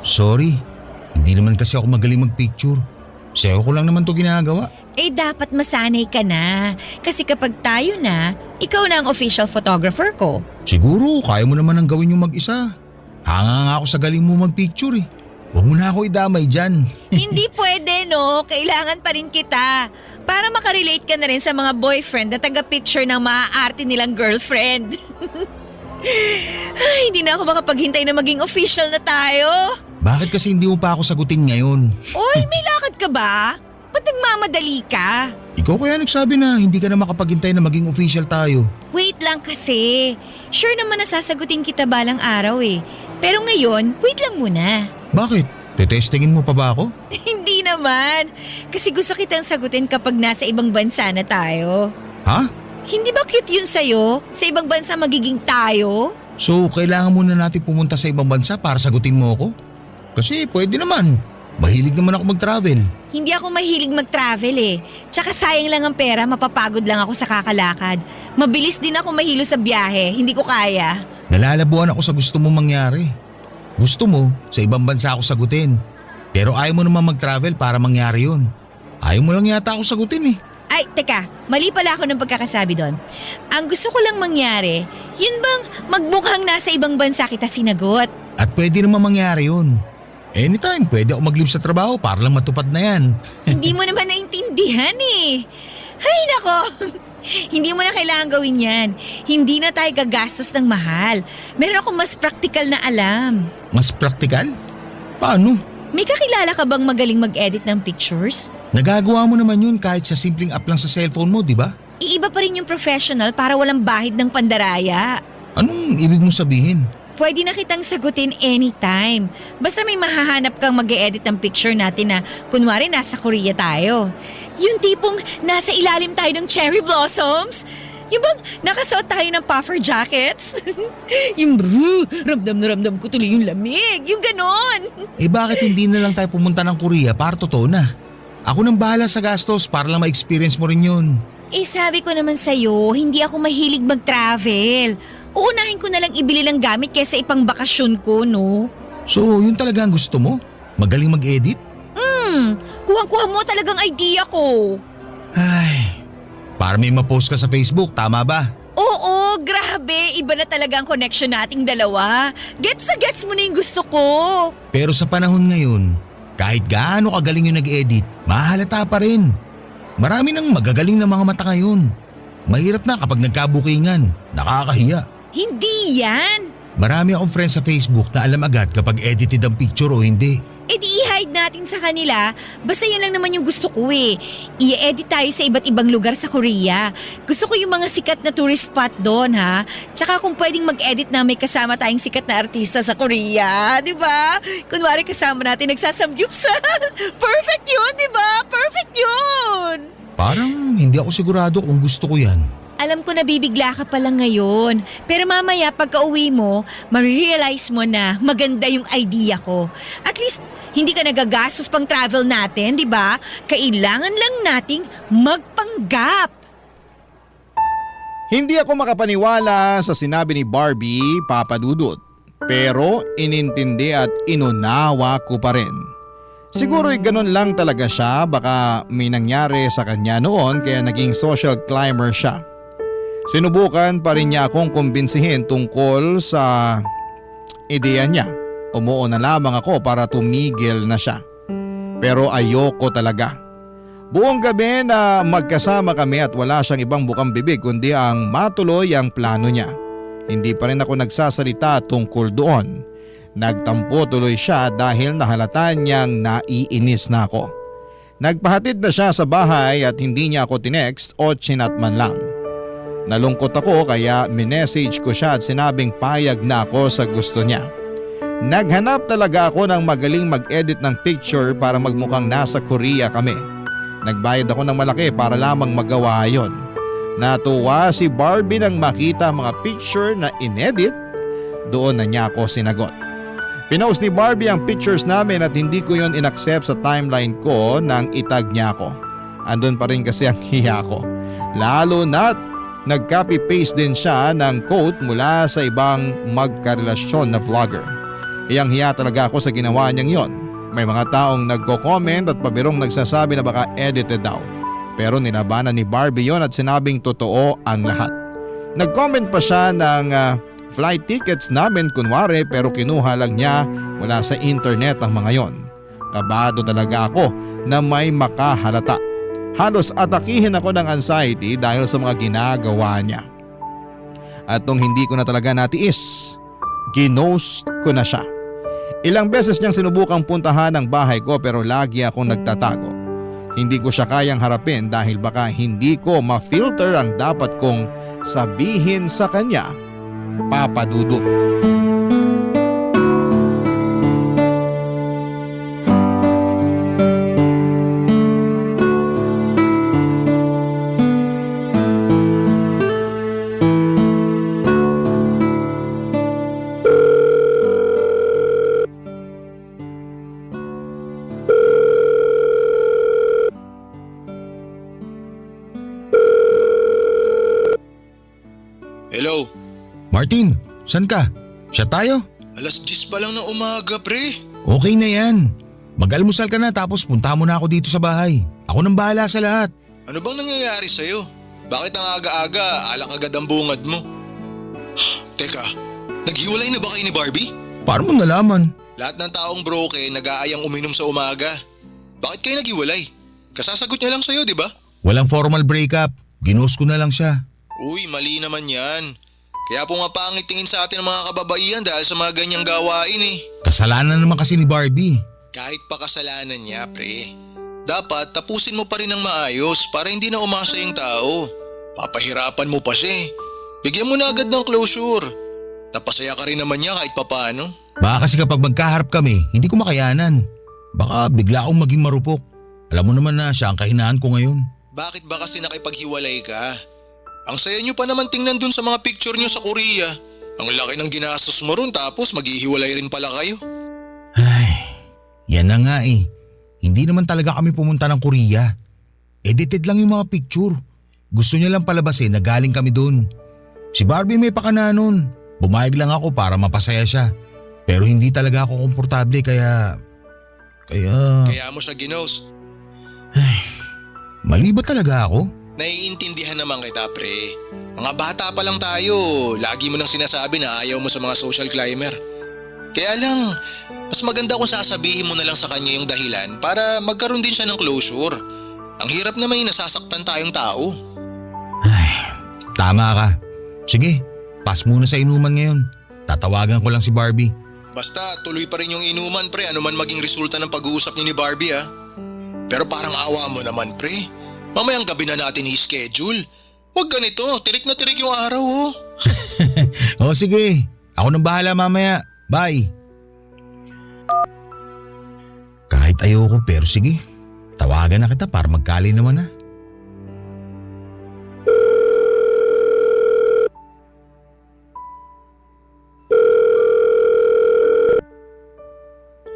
Sorry. Hindi naman kasi ako magaling magpicture. Sayo ko lang naman to ginagawa.
Eh dapat masanay ka na. Kasi kapag tayo na, ikaw na ang official photographer ko.
Siguro, kaya mo naman ang gawin yung mag-isa. Hanga nga ako sa galing mo magpicture eh. Huwag mo na ako idamay dyan.
Hindi pwede no, kailangan pa rin kita. Para makarelate ka na rin sa mga boyfriend na taga-picture ng maaarte nilang girlfriend. Ay, hindi na ako makapaghintay na maging official na tayo.
Bakit kasi hindi mo pa ako sagutin ngayon?
Oy, may lakad ka ba? Ba't nagmamadali ka?
Ikaw kaya nagsabi na hindi ka na makapaghintay na maging official tayo.
Wait lang kasi. Sure naman na sasagutin kita balang araw eh. Pero ngayon, wait lang muna.
Bakit? Tetestingin mo pa ba ako?
Hindi naman. Kasi gusto kitang sagutin kapag nasa ibang bansa na tayo.
Ha?
Hindi ba cute yun sa'yo? Sa ibang bansa magiging tayo?
So, kailangan muna natin pumunta sa ibang bansa para sagutin mo ako? Kasi pwede naman. Mahilig naman ako mag-travel.
Hindi ako mahilig mag-travel eh. Tsaka sayang lang ang pera, mapapagod lang ako sa kakalakad. Mabilis din ako mahilo sa biyahe, hindi ko kaya.
Nalalabuan ako sa gusto mo mangyari. Gusto mo, sa ibang bansa ako sagutin. Pero ayaw mo naman mag-travel para mangyari yun. Ayaw mo lang yata ako sagutin eh.
Ay, teka, mali pala ako ng pagkakasabi doon. Ang gusto ko lang mangyari, yun bang magmukhang nasa ibang bansa kita sinagot?
At pwede naman mangyari yun. Anytime, pwede ako mag-leave sa trabaho para lang matupad na yan.
Hindi mo naman naintindihan eh. Ay nako, hindi mo na kailangan gawin yan. Hindi na tayo gagastos ng mahal. Meron akong mas practical na alam.
Mas practical? Paano?
May kakilala ka bang magaling mag-edit ng pictures?
Nagagawa mo naman yun kahit sa simpleng app lang sa cellphone mo, di ba?
Iiba pa rin yung professional para walang bahid ng pandaraya.
Anong ibig mong sabihin?
Pwede na kitang sagutin anytime. Basta may mahahanap kang mag-e-edit ng picture natin na kunwari nasa Korea tayo. Yung tipong nasa ilalim tayo ng cherry blossoms. Yung bang nakasuot tayo ng puffer jackets. Yung ramdam na ramdam ko tuloy yung lamig. Yung ganon.
Eh bakit hindi na lang tayo pumunta ng Korea para totoo na? Ako nang bahala sa gastos para lang ma-experience mo rin yun.
Eh sabi ko naman sa'yo, hindi ako mahilig mag-travel. Uunahin ko na lang ibili ng gamit kaysa ipang bakasyon ko, no?
So yun talaga ang gusto mo? Magaling mag-edit?
Kuha-kuha mo talagang idea ko.
Ay, para may ma-post ka sa Facebook, tama ba?
Oo, grabe. Iba na talaga ang connection nating dalawa. Gets na gets mo na yung gusto ko.
Pero sa panahon ngayon, kahit gaano kagaling yung nag-edit, mahalata pa rin. Marami nang magagaling na mga mata ngayon. Mahirap na kapag nagkabukingan, nakakahiya.
Hindi yan.
Marami akong friends sa Facebook na alam agad kapag edited ang picture o hindi.
E di i-hide natin sa kanila. Basta yun lang naman yung gusto ko eh. I-edit tayo sa iba't ibang lugar sa Korea. Gusto ko yung mga sikat na tourist spot doon ha. Tsaka kung pwedeng mag-edit na may kasama tayong sikat na artista sa Korea. Di ba? Kunwari kasama natin nagsasamgyupsal. Perfect yun, di ba? Perfect yun.
Parang hindi ako sigurado kung gusto ko yan.
Alam ko na bibigla ka pa lang ngayon. Pero mamaya pagka uwi mo, marirealize mo na maganda yung idea ko. At least, hindi ka nagagastos pang travel natin, di ba? Kailangan lang nating magpanggap.
Hindi ako makapaniwala sa sinabi ni Barbie, Papa Dudut. Pero inintindi at inunawa ko pa rin. Siguro'y ganun lang talaga siya, baka may nangyari sa kanya noon kaya naging social climber siya. Sinubukan pa rin niya akong kumbinsihin tungkol sa ideya niya. Umuo na lamang ako para tumigil na siya. Pero ayoko talaga. Buong gabi na magkasama kami at wala siyang ibang bukang bibig kundi ang matuloy ang plano niya. Hindi pa rin ako nagsasalita tungkol doon. Nagtampo tuloy siya dahil nahalata niyang naiinis na ako. Nagpahatid na siya sa bahay at hindi niya ako tinext o chinat man lang. Nalungkot ako kaya minessage ko siya at sinabing payag na ako sa gusto niya. Naghanap talaga ako ng magaling mag-edit ng picture para magmukhang nasa Korea kami. Nagbayad ako ng malaki para lamang magawa yon. Natuwa si Barbie nang makita mga picture na inedit. Doon na niya ako sinagot. Pinost ni Barbie ang pictures namin at hindi ko yon inaccept sa timeline ko nang itag niya ako. Andun pa rin kasi ang hiya ko. Lalo na't Nag-copy-paste din siya ng quote mula sa ibang magkarelasyon na vlogger. Hiyang-hiya talaga ako sa ginawa niyang yon. May mga taong nagko-comment at pabirong nagsasabi na baka edited daw. Pero nilabanan ni Barbie yon at sinabing totoo ang lahat. Nag-comment pa siya ng flight tickets namin kunwari pero kinuha lang niya mula sa internet ang mga yon. Kabado talaga ako na may makahalata. Halos atakihin ako ng anxiety dahil sa mga ginagawa niya. At nung hindi ko na talaga natiis, ginost ko na siya. Ilang beses niyang sinubukang puntahan ang bahay ko pero lagi akong nagtatago. Hindi ko siya kayang harapin dahil baka hindi ko ma-filter ang dapat kong sabihin sa kanya, Papa Dudut.
Hello,
Martin, saan ka? Siya tayo?
alas 10 pa lang ng umaga pre.
Okay na yan. Mag-almusal ka na tapos punta mo na ako dito sa bahay. Ako nang bahala sa lahat.
Ano bang nangyayari sa'yo? Bakit ang aga-aga alak agad ang bungad mo? Teka, naghiwalay na ba kayo ni Barbie?
Paano mo nalaman?
Lahat ng taong broken nag-aayang uminom sa umaga. Bakit kayo naghiwalay? Kasasagot niya lang sa'yo, di ba?
Walang formal breakup. Ginost ko na lang siya.
Uy, mali naman yan. Kaya po nga pangit tingin sa atin ng mga kababaihan dahil sa mga ganyang gawain eh.
Kasalanan naman kasi ni Barbie.
Kahit pa kasalanan niya, pre. Dapat tapusin mo pa rin ng maayos para hindi na umasa yung tao. Papahirapan mo pa siya eh. Bigyan mo na agad ng closure. Napasaya ka rin naman niya kahit papano.
Baka kasi kapag magkaharap kami, hindi ko makayanan. Baka bigla akong maging marupok. Alam mo naman na siya ang kahinaan ko ngayon.
Bakit ba kasi nakipaghiwalay ka? Ang saya niyo pa naman tingnan dun sa mga picture niyo sa Korea. Ang laki ng ginastos mo ron tapos maghihiwalay rin pala kayo.
Ay, yan na nga eh. Hindi naman talaga kami pumunta ng Korea. Edited lang yung mga picture. Gusto niya lang palabasin na galing kami dun. Si Barbie may pakana nun. Bumayag lang ako para mapasaya siya. Pero hindi talaga ako komportable kaya...
Kaya mo siya ginost.
Mali ba talaga ako?
Naiintindihan naman kita, pre. Mga bata pa lang tayo. Lagi mo nang sinasabi na ayaw mo sa mga social climber. Kaya lang, mas maganda kung sasabihin mo na lang sa kanya yung dahilan para magkaroon din siya ng closure. Ang hirap na may nasasaktan tayong tao.
Tama ka. Sige, pass muna sa inuman ngayon. Tatawagan ko lang si Barbie.
Basta tuloy pa rin yung inuman, pre, ano man maging resulta ng pag-uusap niyo ni Barbie, ha? Pero parang awa mo naman, pre. Mamayang gabi na natin i-schedule. Huwag ganito, tirik na tirik yung araw, oh.
O sige, ako nang bahala mamaya. Bye. Kahit ayoko pero sige, tawagan na kita para magkali naman na.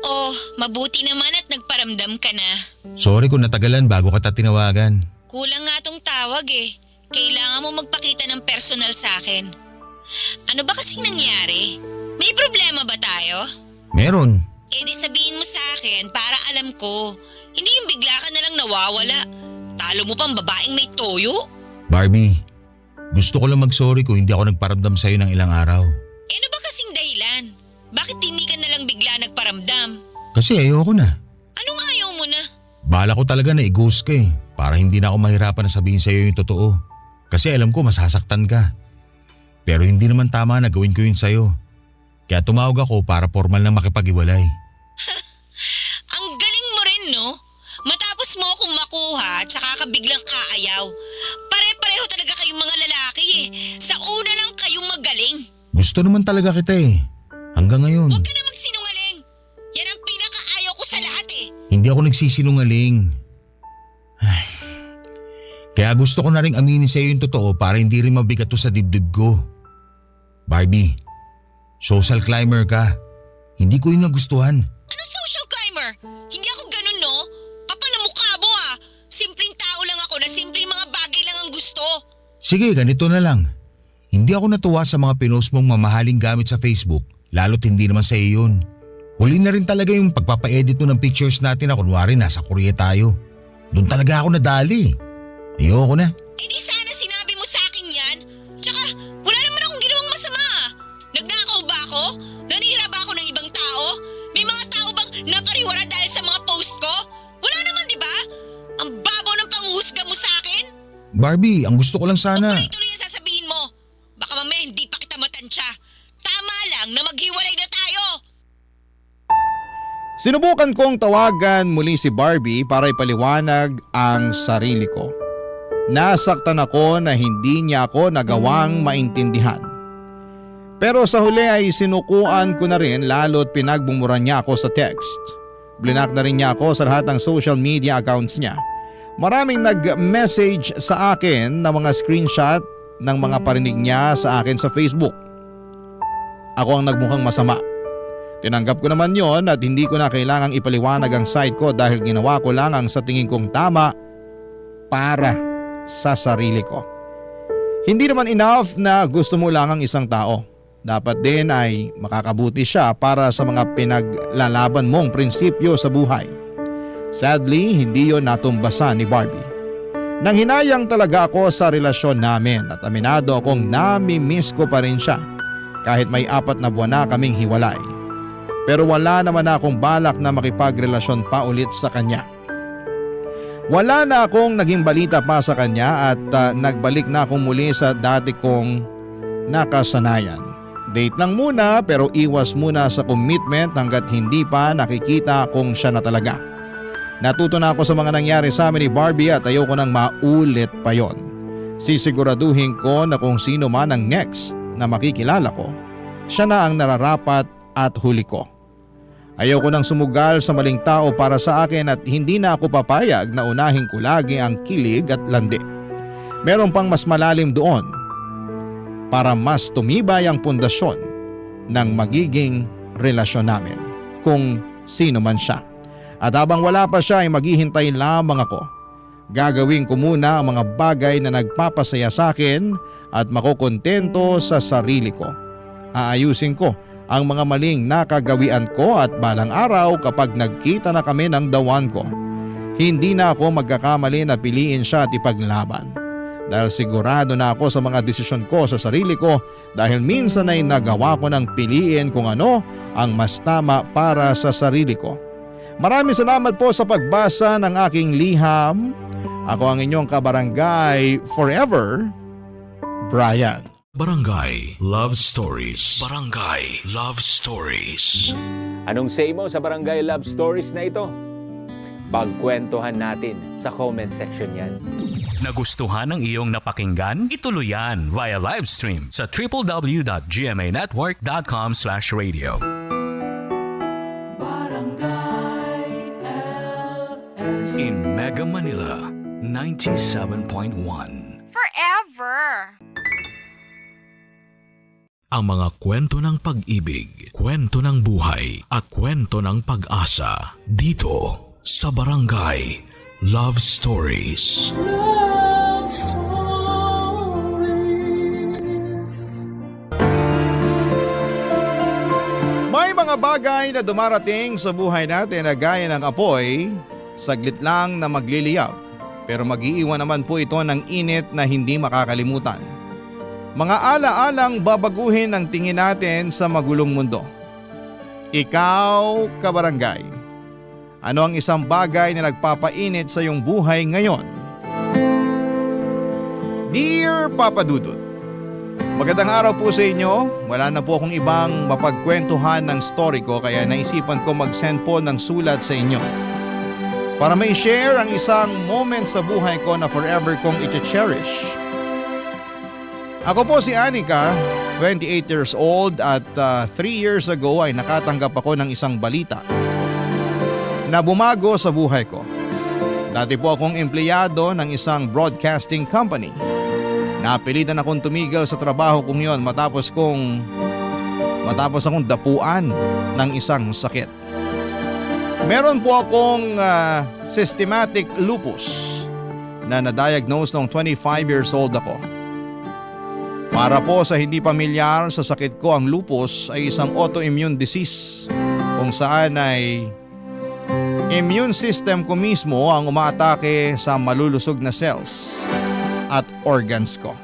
Oh, mabuti naman at nagparamdam ka na.
Sorry kung natagalan bago kita tinawagan.
Kulang nga tong tawag eh. Kailangan mo magpakita ng personal sa akin. Ano ba kasing nangyari? May problema ba tayo?
Meron.
Eh di sabihin mo sa akin para alam ko. Hindi yung bigla ka na lang nawawala. Talo mo pang babaeng may toyo?
Barbie, gusto ko lang mag-sorry kung hindi ako nagparamdam sa'yo ng ilang araw.
Eh ano ba kasing dahilan? Bakit hindi ka na lang bigla nagparamdam?
Kasi ayoko na.
Anong ayaw mo na?
Bala ko talaga na i-ghost ka eh. Para hindi na ako mahirapan na sabihin sa'yo yung totoo. Kasi alam ko masasaktan ka. Pero hindi naman tama na gawin ko yun sa'yo. Kaya tumawag ako para formal na makipag-iwalay.
Ang galing mo rin no? Matapos mo akong makuha at saka ka biglang aayaw. Pare-pareho talaga kayong mga lalaki eh. Sa una lang kayong magaling.
Gusto naman talaga kita eh. Hanggang ngayon.
Huwag ka na magsinungaling. Yan ang pinakaayaw ko sa lahat eh.
Hindi ako nagsisinungaling. Ay. Kaya gusto ko na rin aminin sa'yo yung totoo para hindi rin mabigat to sa dibdib ko. Barbie, social climber ka. Hindi ko yun nagustuhan.
Anong social climber? Hindi ako ganun no? Kapal ang mukha mo ah. Simpleng tao lang ako na simpleng mga bagay lang ang gusto.
Sige, ganito na lang. Hindi ako natuwa sa mga pinost mong mamahaling gamit sa Facebook, lalo't hindi naman sa iyo yun. Huli na rin talaga yung pagpapa-edit mo ng pictures natin na kunwari nasa Korea tayo. Doon talaga ako nadali. Ayoko na.
Eh di sana sinabi mo sa akin yan. Tsaka wala naman akong ginawang masama. Nagnakaw ba ako? Nanira ba ako ng ibang tao? May mga tao bang napariwara dahil sa mga post ko? Wala naman, di ba? Ang babaw ng panghuhusga mo sa akin.
Barbie, ang gusto ko lang sana.
Tuloy-tuloy ang sasabihin mo. Baka mamaya hindi pa kita matansya. Tama lang na maghiwalay na tayo.
Sinubukan kong tawagan muli si Barbie para ipaliwanag ang sarili ko. Nasaktan ako na hindi niya ako nagawang maintindihan. Pero sa huli ay sinukuan ko na rin lalo't pinagbumuran niya ako sa text. Blinak na rin niya ako sa lahat ng social media accounts niya. Maraming nag-message sa akin na mga screenshot ng mga parinig niya sa akin sa Facebook. Ako ang nagmukhang masama. Tinanggap ko naman yon at hindi ko na kailangang ipaliwanag ang side ko dahil ginawa ko lang ang sa tingin kong tama para sa sarili ko. Hindi naman enough na gusto mo lang ang isang tao. Dapat din ay makakabuti siya para sa mga pinaglalaban mong prinsipyo sa buhay. Sadly, hindi yon natumbasan ni Barbie. Nang hinayang talaga ako sa relasyon namin at aminado akong nami-miss ko pa rin siya kahit may 4 na buwan na kaming hiwalay. Pero wala naman akong balak na makipagrelasyon pa ulit sa kanya. Wala na akong naging balita pa sa kanya at nagbalik na akong muli sa dati kong nakasanayan. Date lang muna pero iwas muna sa commitment hanggat hindi pa nakikita kung siya na talaga. Natuto na ako sa mga nangyari sa amin ni Barbie at ayoko nang maulit pa yon. Sisiguraduhin ko na kung sino man ang next na makikilala ko, siya na ang nararapat at huli ko. Ayoko nang sumugal sa maling tao para sa akin at hindi na ako papayag na unahin ko lagi ang kilig at landi. Meron pang mas malalim doon para mas tumibay ang pundasyon ng magiging relasyon namin kung sino man siya. At habang wala pa siya ay maghihintay lamang ako. Gagawin ko muna ang mga bagay na nagpapasaya sa akin at makukontento sa sarili ko. Aayusin ko ang mga maling nakagawian ko at balang araw kapag nagkita na kami ng the one ko, hindi na ako magkakamali na piliin siya at ipaglaban. Dahil sigurado na ako sa mga desisyon ko sa sarili ko dahil minsan ay nagawa ko ng piliin kung ano ang mas tama para sa sarili ko. Maraming salamat po sa pagbasa ng aking liham. Ako ang inyong kabarangay forever, Brian.
Barangay Love Stories. Barangay Love Stories.
Anong say mo sa Barangay Love Stories na ito? Pagkwentuhan natin sa comment section yan.
Nagustuhan ng iyong napakinggan? Ituloy yan via live stream sa www.gmanetwork.com/radio. In Mega Manila, 97.1.
Forever.
Ang mga kwento ng pag-ibig, kwento ng buhay, at kwento ng pag-asa dito sa Barangay Love Stories.
Love Stories.
May mga bagay na dumarating sa buhay natin na gaya ng apoy, saglit lang na magliliyab. Pero mag-iiwan naman po ito ng init na hindi makakalimutan. Mga ala-alang babaguhin ang tingin natin sa magulong mundo. Ikaw, kabarangay, ano ang isang bagay na nagpapainit sa iyong buhay ngayon? Dear Papa Dudut, magandang araw po sa inyo. Wala na po akong ibang mapagkwentuhan ng story ko kaya naisipan ko mag-send po ng sulat sa inyo. Para may share ang isang moment sa buhay ko na forever kong i-cherish. Ako po si Anika, 28 years old at 3 years ago ay nakatanggap ako ng isang balita na bumago sa buhay ko. Dati po akong empleyado ng isang broadcasting company. Napilitan akong tumigil sa trabaho kong yon matapos akong dapuan ng isang sakit. Meron po akong systematic lupus na na-diagnose noong 25 years old ako. Para po sa hindi pamilyar sa sakit ko, ang lupus ay isang autoimmune disease kung saan ay immune system ko mismo ang umaatake sa malulusog na cells at organs ko.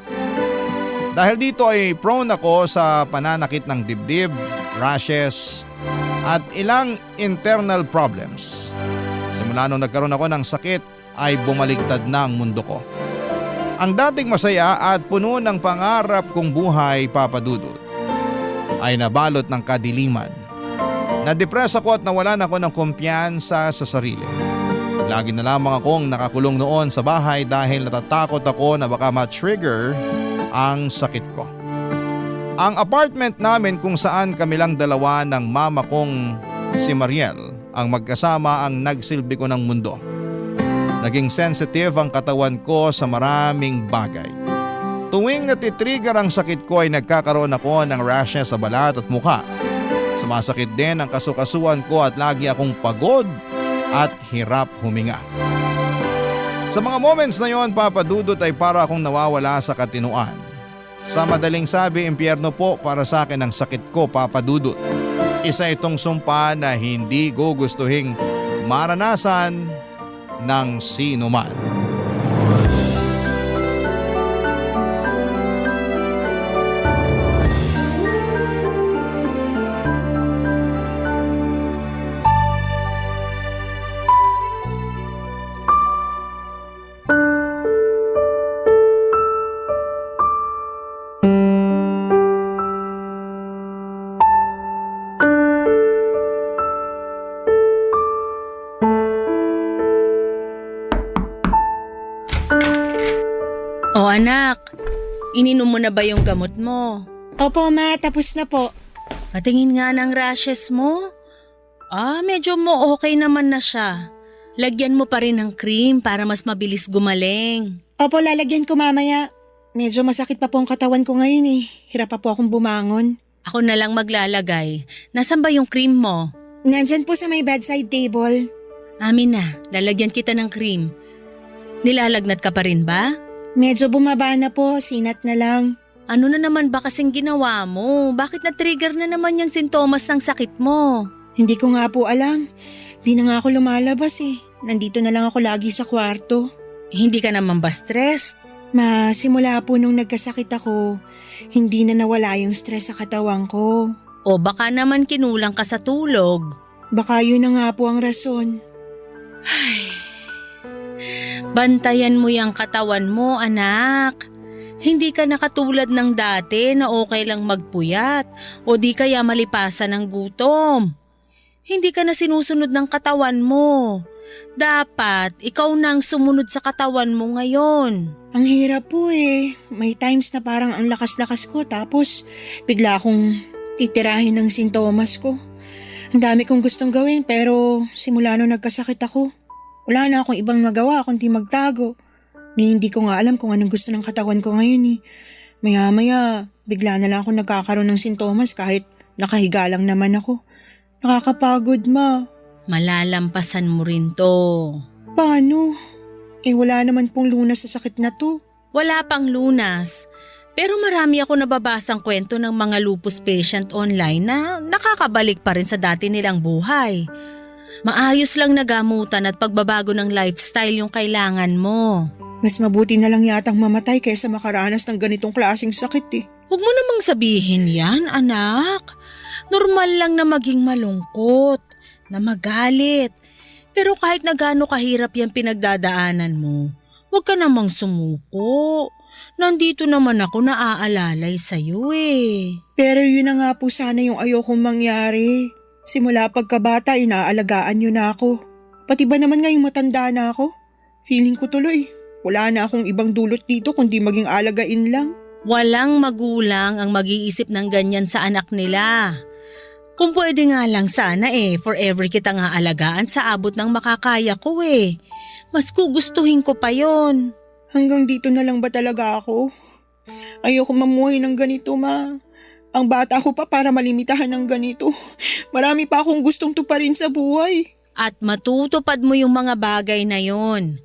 Dahil dito ay prone ako sa pananakit ng dibdib, rashes at ilang internal problems. Simula nung nagkaroon ako ng sakit ay bumaligtad na ang mundo ko. Ang dating masaya at puno ng pangarap kong buhay, Papa Dudut, ay nabalot ng kadiliman. Nadepress ako at nawalan ako ng kumpiyansa sa sarili. Lagi na lamang akong nakakulong noon sa bahay dahil natatakot ako na baka ma-trigger ang sakit ko. Ang apartment namin kung saan kami lang dalawa ng mama kong si Mariel ang magkasama ang nagsilbi ko ng mundo. Naging sensitive ang katawan ko sa maraming bagay. Tuwing natitrigger ang sakit ko ay nagkakaroon ako ng rashes sa balat at mukha. Sumasakit din ang kasukasuan ko at lagi akong pagod at hirap huminga. Sa mga moments na yon, Papa Dudut, ay para akong nawawala sa katinuan. Sa madaling sabi, impyerno po para sa akin ang sakit ko, Papa Dudut. Isa itong sumpa na hindi gugustuhing maranasan ng sino man.
O anak, ininom mo na ba yung gamot mo?
Opo, ma. Tapos na po.
Patingin nga ng rashes mo. Medyo mo okay naman na siya. Lagyan mo pa rin ng cream para mas mabilis gumaling.
Opo, lalagyan ko mamaya. Medyo masakit pa po ang katawan ko ngayon eh. Hirap pa po akong bumangon.
Ako na lang maglalagay. Nasaan ba yung cream mo?
Nandyan po sa may bedside table.
Amin na, lalagyan kita ng cream. Nilalagnat ka pa rin ba?
Medyo bumaba na po, sinat na lang.
Ano na naman ba kasing ginawa mo? Bakit na-trigger na naman yung sintomas ng sakit mo?
Hindi ko nga po alam. Di na nga ako lumalabas eh. Nandito na lang ako lagi sa kwarto.
Hindi ka naman ba stressed?
Ma, simula po nung nagkasakit ako, hindi na nawala yung stress sa katawan ko.
O baka naman kinulang ka sa tulog.
Baka yun na nga po ang rason.
Bantayan mo yung katawan mo, anak. Hindi ka na katulad ng dati na okay lang magpuyat o di kaya malipasan ng gutom. Hindi ka na sinusunod ng katawan mo. Dapat ikaw nang sumunod sa katawan mo ngayon.
Ang hirap po eh. May times na parang ang lakas-lakas ko tapos bigla akong titirahin ng sintomas ko. Ang dami kong gustong gawin pero simula nung nagkasakit ako, wala na akong ibang magawa kundi magtago. Hindi ko nga alam kung anong gusto ng katawan ko ngayon eh. Maya-maya, bigla na lang ako nagkakaroon ng sintomas kahit nakahiga lang naman ako. Nakakapagod, ma.
Malalampasan mo rin to.
Paano? Wala naman pong lunas sa sakit na to.
Wala pang lunas. Pero marami ako nababasang kwento ng mga lupus patient online na nakakabalik pa rin sa dati nilang buhay. Maayos lang na gamutan at pagbabago ng lifestyle yung kailangan mo.
Mas mabuti na lang yatang mamatay kaysa makaranas ng ganitong klaseng sakit eh.
Huwag mo namang sabihin yan, anak. Normal lang na maging malungkot, na magalit. Pero kahit na gaano kahirap yung pinagdadaanan mo, huwag ka namang sumuko. Nandito naman ako na aalalay sa'yo eh.
Pero yun na nga po sana yung ayokong mangyari. Simula pagkabata, inaalagaan niyo na ako. Pati ba naman ngayong matanda na ako? Feeling ko tuloy, wala na akong ibang dulot dito kundi maging alagain lang.
Walang magulang ang mag-iisip ng ganyan sa anak nila. Kung pwede nga lang sana forever kita nga alagaan sa abot ng makakaya ko eh. Mas gugustuhin ko pa yon.
Hanggang dito na lang ba talaga ako? Ayoko mamuhay ng ganito, ma. Ang bata ko pa para malimitahan ng ganito. Marami pa akong gustong tuparin sa buhay.
At matutupad mo yung mga bagay na yon.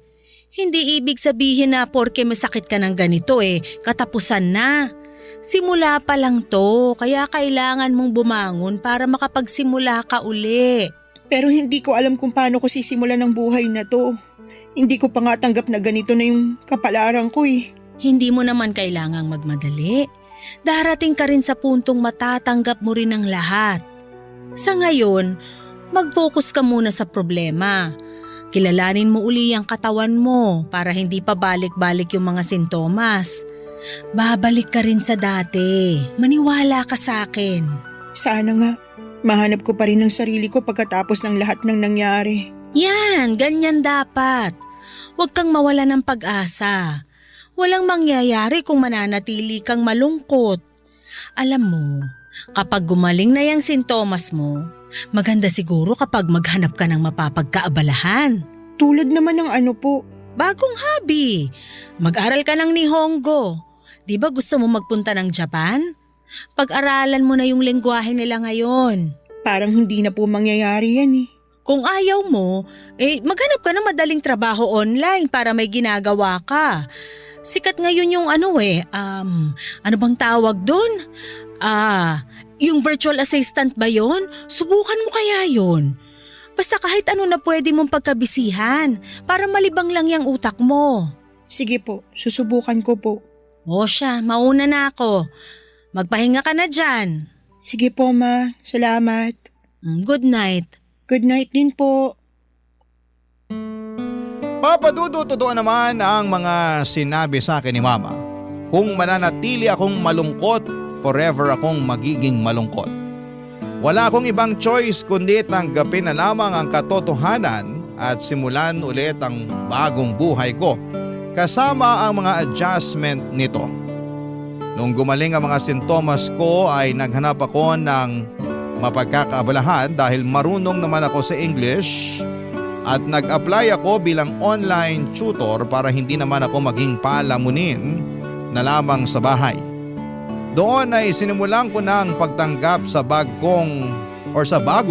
Hindi ibig sabihin na porke masakit ka ng ganito katapusan na. Simula pa lang to, kaya kailangan mong bumangon para makapagsimula ka uli.
Pero hindi ko alam kung paano ko sisimulan ng buhay na to. Hindi ko pa nga tanggap na ganito na yung kapalaran ko eh.
Hindi mo naman kailangang magmadali. Darating ka rin sa puntong matatanggap mo rin ang lahat. Sa ngayon, mag-focus ka muna sa problema. Kilalanin mo uli ang katawan mo para hindi pa balik-balik yung mga sintomas. Babalik ka rin sa dati. Maniwala ka sa akin.
Sana nga, mahanap ko pa rin ang sarili ko pagkatapos ng lahat ng nangyari.
Yan, ganyan dapat. Huwag kang mawala ng pag-asa. Walang mangyayari kung mananatili kang malungkot. Alam mo, kapag gumaling na yung sintomas mo, maganda siguro kapag maghanap ka ng mapapagkaabalahan.
Tulad naman ng ano po?
Bagong hobby. Mag-aral ka ng Nihongo. Di ba gusto mo magpunta ng Japan? Pag-aralan mo na yung lengguwahe nila ngayon.
Parang hindi na po mangyayari yan eh.
Kung ayaw mo, maghanap ka ng madaling trabaho online para may ginagawa ka. Sikat ngayon yung ano bang tawag doon? Yung virtual assistant ba yon? Subukan mo kaya yon. Basta kahit ano na pwede mong pagkabisihan para malibang lang yung utak mo.
Sige po, susubukan ko po.
O siya, mauna na ako. Magpahinga ka na dyan.
Sige po ma, salamat.
Good night.
Good night din po.
Papa Dudut, totoo naman ang mga sinabi sa akin ni Mama. Kung mananatili akong malungkot, forever akong magiging malungkot. Wala akong ibang choice kundi tanggapin na lamang ang katotohanan at simulan ulit ang bagong buhay ko kasama ang mga adjustment nito. Nung gumaling ang mga sintomas ko ay naghanap ako ng mapagkakaabalahan dahil marunong naman ako sa English at nag-apply ako bilang online tutor para hindi naman ako maging palamunin na lamang sa bahay. Doon ay sinimulan ko na ang pagtanggap sa bago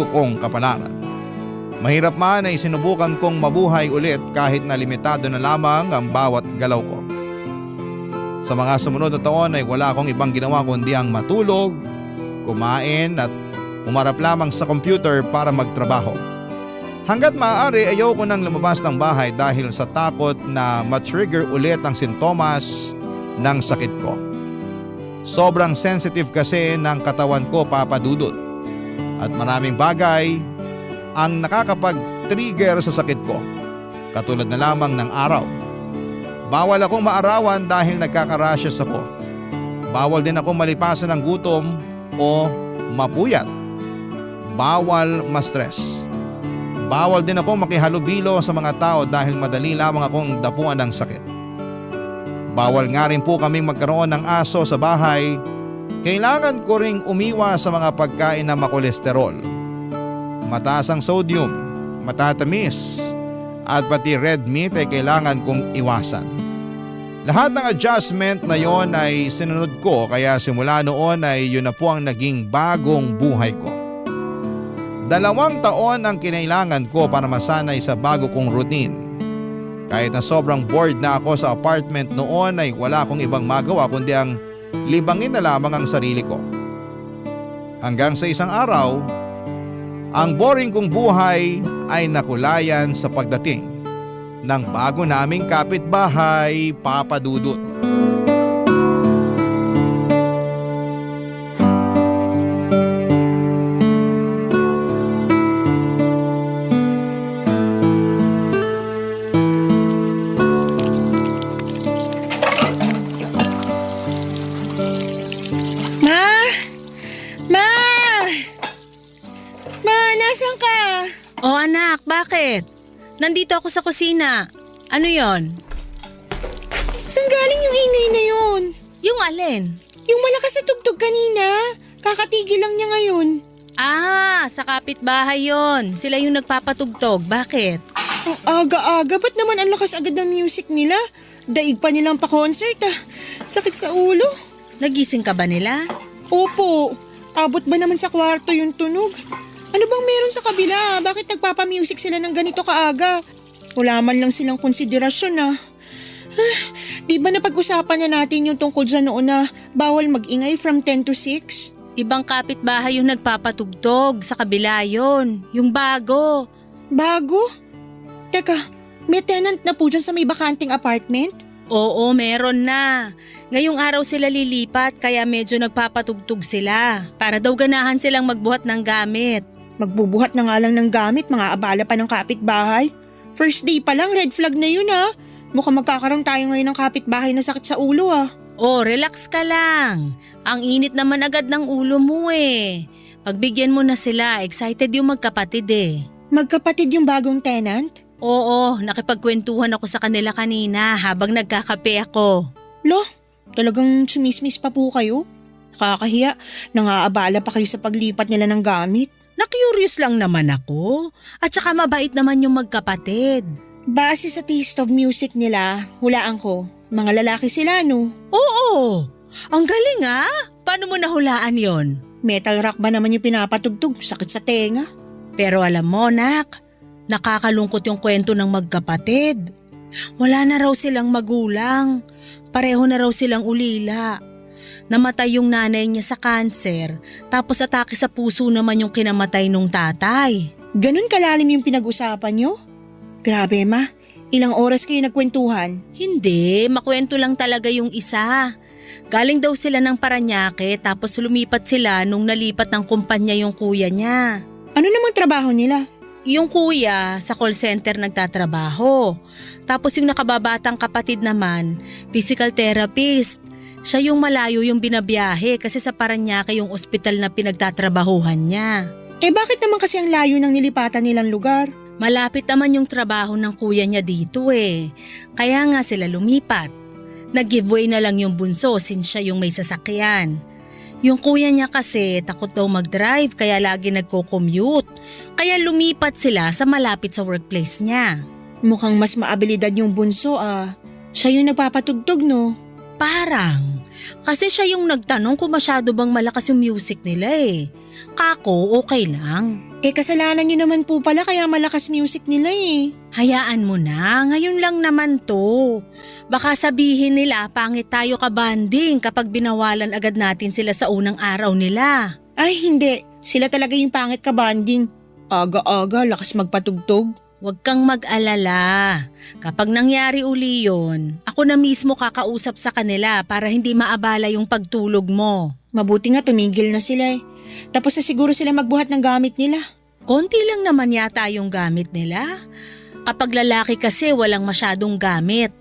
kong kapalaran. Mahirap man ay sinubukan kong mabuhay ulit kahit na limitado na lamang ang bawat galaw ko. Sa mga sumunod na taon ay wala akong ibang ginawa kundi ang matulog, kumain at umarap lamang sa computer para magtrabaho. Hanggat maaari ayoko nang lumabas ng bahay dahil sa takot na matrigger ulit ang sintomas ng sakit ko. Sobrang sensitive kasi ng katawan ko, Papa Dudut. At maraming bagay ang nakakapag-trigger sa sakit ko. Katulad na lamang ng araw. Bawal akong maarawan dahil nagkaka-rashes ako. Bawal din akong malipasan ng gutom o mapuyat. Bawal ma-stress. Bawal din akong makihalubilo sa mga tao dahil madali lamang akong dapuan ng sakit. Bawal nga rin po kaming magkaroon ng aso sa bahay. Kailangan ko ring umiwas sa mga pagkain na makolesterol. Mataas ang sodium, matatamis, at pati red meat ay kailangan kong iwasan. Lahat ng adjustment na yon ay sinunod ko kaya simula noon ay yun na po ang naging bagong buhay ko. 2 taon ang kinailangan ko para masanay sa bago kong routine. Kahit na sobrang bored na ako sa apartment noon ay wala akong ibang magawa kundi ang libangin na lamang ang sarili ko. Hanggang sa isang araw, ang boring kong buhay ay nakulayan sa pagdating ng bago naming kapitbahay, Papa Dudut.
Nasaan ka?
O anak, bakit? Nandito ako sa kusina. Ano yon?
Saan galing yung ingay na yun?
Yung alin?
Yung malakas na tugtog kanina. Kakatigil lang niya ngayon.
Sa kapitbahay yon. Sila yung nagpapatugtog. Bakit?
Ang aga-aga, ba't naman ang lakas agad ng music nila? Daig pa nilang pa-concert Sakit sa ulo.
Nagising ka ba nila?
Opo. Abot ba naman sa kwarto yung tunog? Ano bang meron sa kabila? Bakit nagpapamusic sila ng ganito kaaga? Wala man lang silang konsiderasyon Di ba napag-usapan na natin yung tungkol sa noon na bawal mag-ingay from 10 to 6?
Ibang kapitbahay yung nagpapatugtog, sa kabila yon, yung bago.
Bago? Teka, may tenant na po dyan sa may bakanting apartment?
Oo, meron na. Ngayong araw sila lilipat kaya medyo nagpapatugtog sila para daw ganahan silang magbuhat ng gamit.
Magbubuhat na nga lang ng gamit, mga abala pa ng kapitbahay. First day pa lang, red flag na yun ha. Mukhang magkakaroon tayo ngayon ng kapitbahay na sakit sa ulo ah.
Oh, relax ka lang. Ang init naman agad ng ulo mo eh. Pagbigyan mo na sila, excited yung magkapatid eh.
Magkapatid yung bagong tenant?
Oo, nakipagkwentuhan ako sa kanila kanina habang nagkakape ako.
Lo, talagang sumismis pa po kayo? Nakakahiya, nangaabala pa kayo sa paglipat nila ng gamit.
Na-curious lang naman ako. At saka mabait naman yung magkapatid.
Base sa taste of music nila, hulaan ko, mga lalaki sila no?
Oo, ang galing ah. Paano mo nahulaan yon?
Metal rock ba naman yung pinapatugtog? Sakit sa tenga.
Pero alam mo, nak, nakakalungkot yung kwento ng magkapatid. Wala na raw silang magulang. Pareho na raw silang ulila. Namatay yung nanay niya sa kanser, tapos atake sa puso naman yung kinamatay nung tatay.
Ganun kalalim yung pinag-usapan nyo? Grabe ma, ilang oras kayo nagkwentuhan?
Hindi, makwento lang talaga yung isa. Galing daw sila ng Paranaque tapos lumipat sila nung nalipat ng kumpanya yung kuya niya.
Ano namang trabaho nila?
Yung kuya sa call center nagtatrabaho. Tapos yung nakababatang kapatid naman, physical therapist. Siya yung malayo yung binabiyahe kasi sa Paranaque yung ospital na pinagtatrabahuhan niya.
Eh bakit naman kasi ang layo ng nilipatan nilang lugar?
Malapit naman yung trabaho ng kuya niya dito eh. Kaya nga sila lumipat. Nag-giveaway na lang yung bunso since siya yung may sasakyan. Yung kuya niya kasi takot daw mag-drive kaya lagi nagko-commute. Kaya lumipat sila sa malapit sa workplace niya.
Mukhang mas maabilidad yung bunso ah. Siya yung nagpapatugtog no?
Parang. Kasi siya yung nagtanong kung masyado bang malakas yung music nila eh. Kako, okay lang.
Eh kasalanan niyo naman po pala kaya malakas music nila eh.
Hayaan mo na, ngayon lang naman to. Baka sabihin nila pangit tayo kabanding kapag binawalan agad natin sila sa unang araw nila.
Ay hindi, sila talaga yung pangit kabanding. Aga-aga, lakas magpatugtog.
Huwag kang mag-alala. Kapag nangyari uli yun, ako na mismo kakausap sa kanila para hindi maabala yung pagtulog mo.
Mabuti nga tumigil na sila eh. Tapos na siguro sila magbuhat ng gamit nila.
Konti lang naman yata yung gamit nila. Kapag lalaki kasi walang masyadong gamit.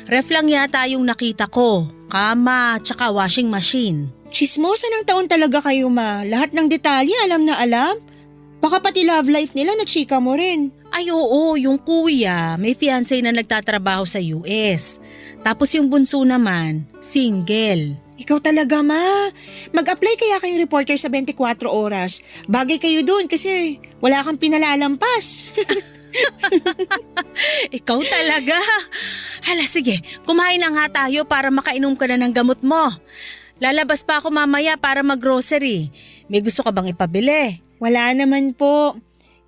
Ref lang yata yung nakita ko, kama, tsaka washing machine.
Chismosa ng taon talaga kayo ma. Lahat ng detalye alam na alam. Baka pati love life nila na chika mo rin.
Ay oo, yung kuya may fiancé na nagtatrabaho sa US. Tapos yung bunso naman, single.
Ikaw talaga ma. Mag-apply kaya kayong reporter sa 24 oras. Bagay kayo doon kasi wala kang pinalalampas.
Ikaw talaga. Hala sige, kumain na nga tayo para makainom ka na ng gamot mo. Lalabas pa ako mamaya para mag-grocery. May gusto ka bang ipabili?
Wala naman po.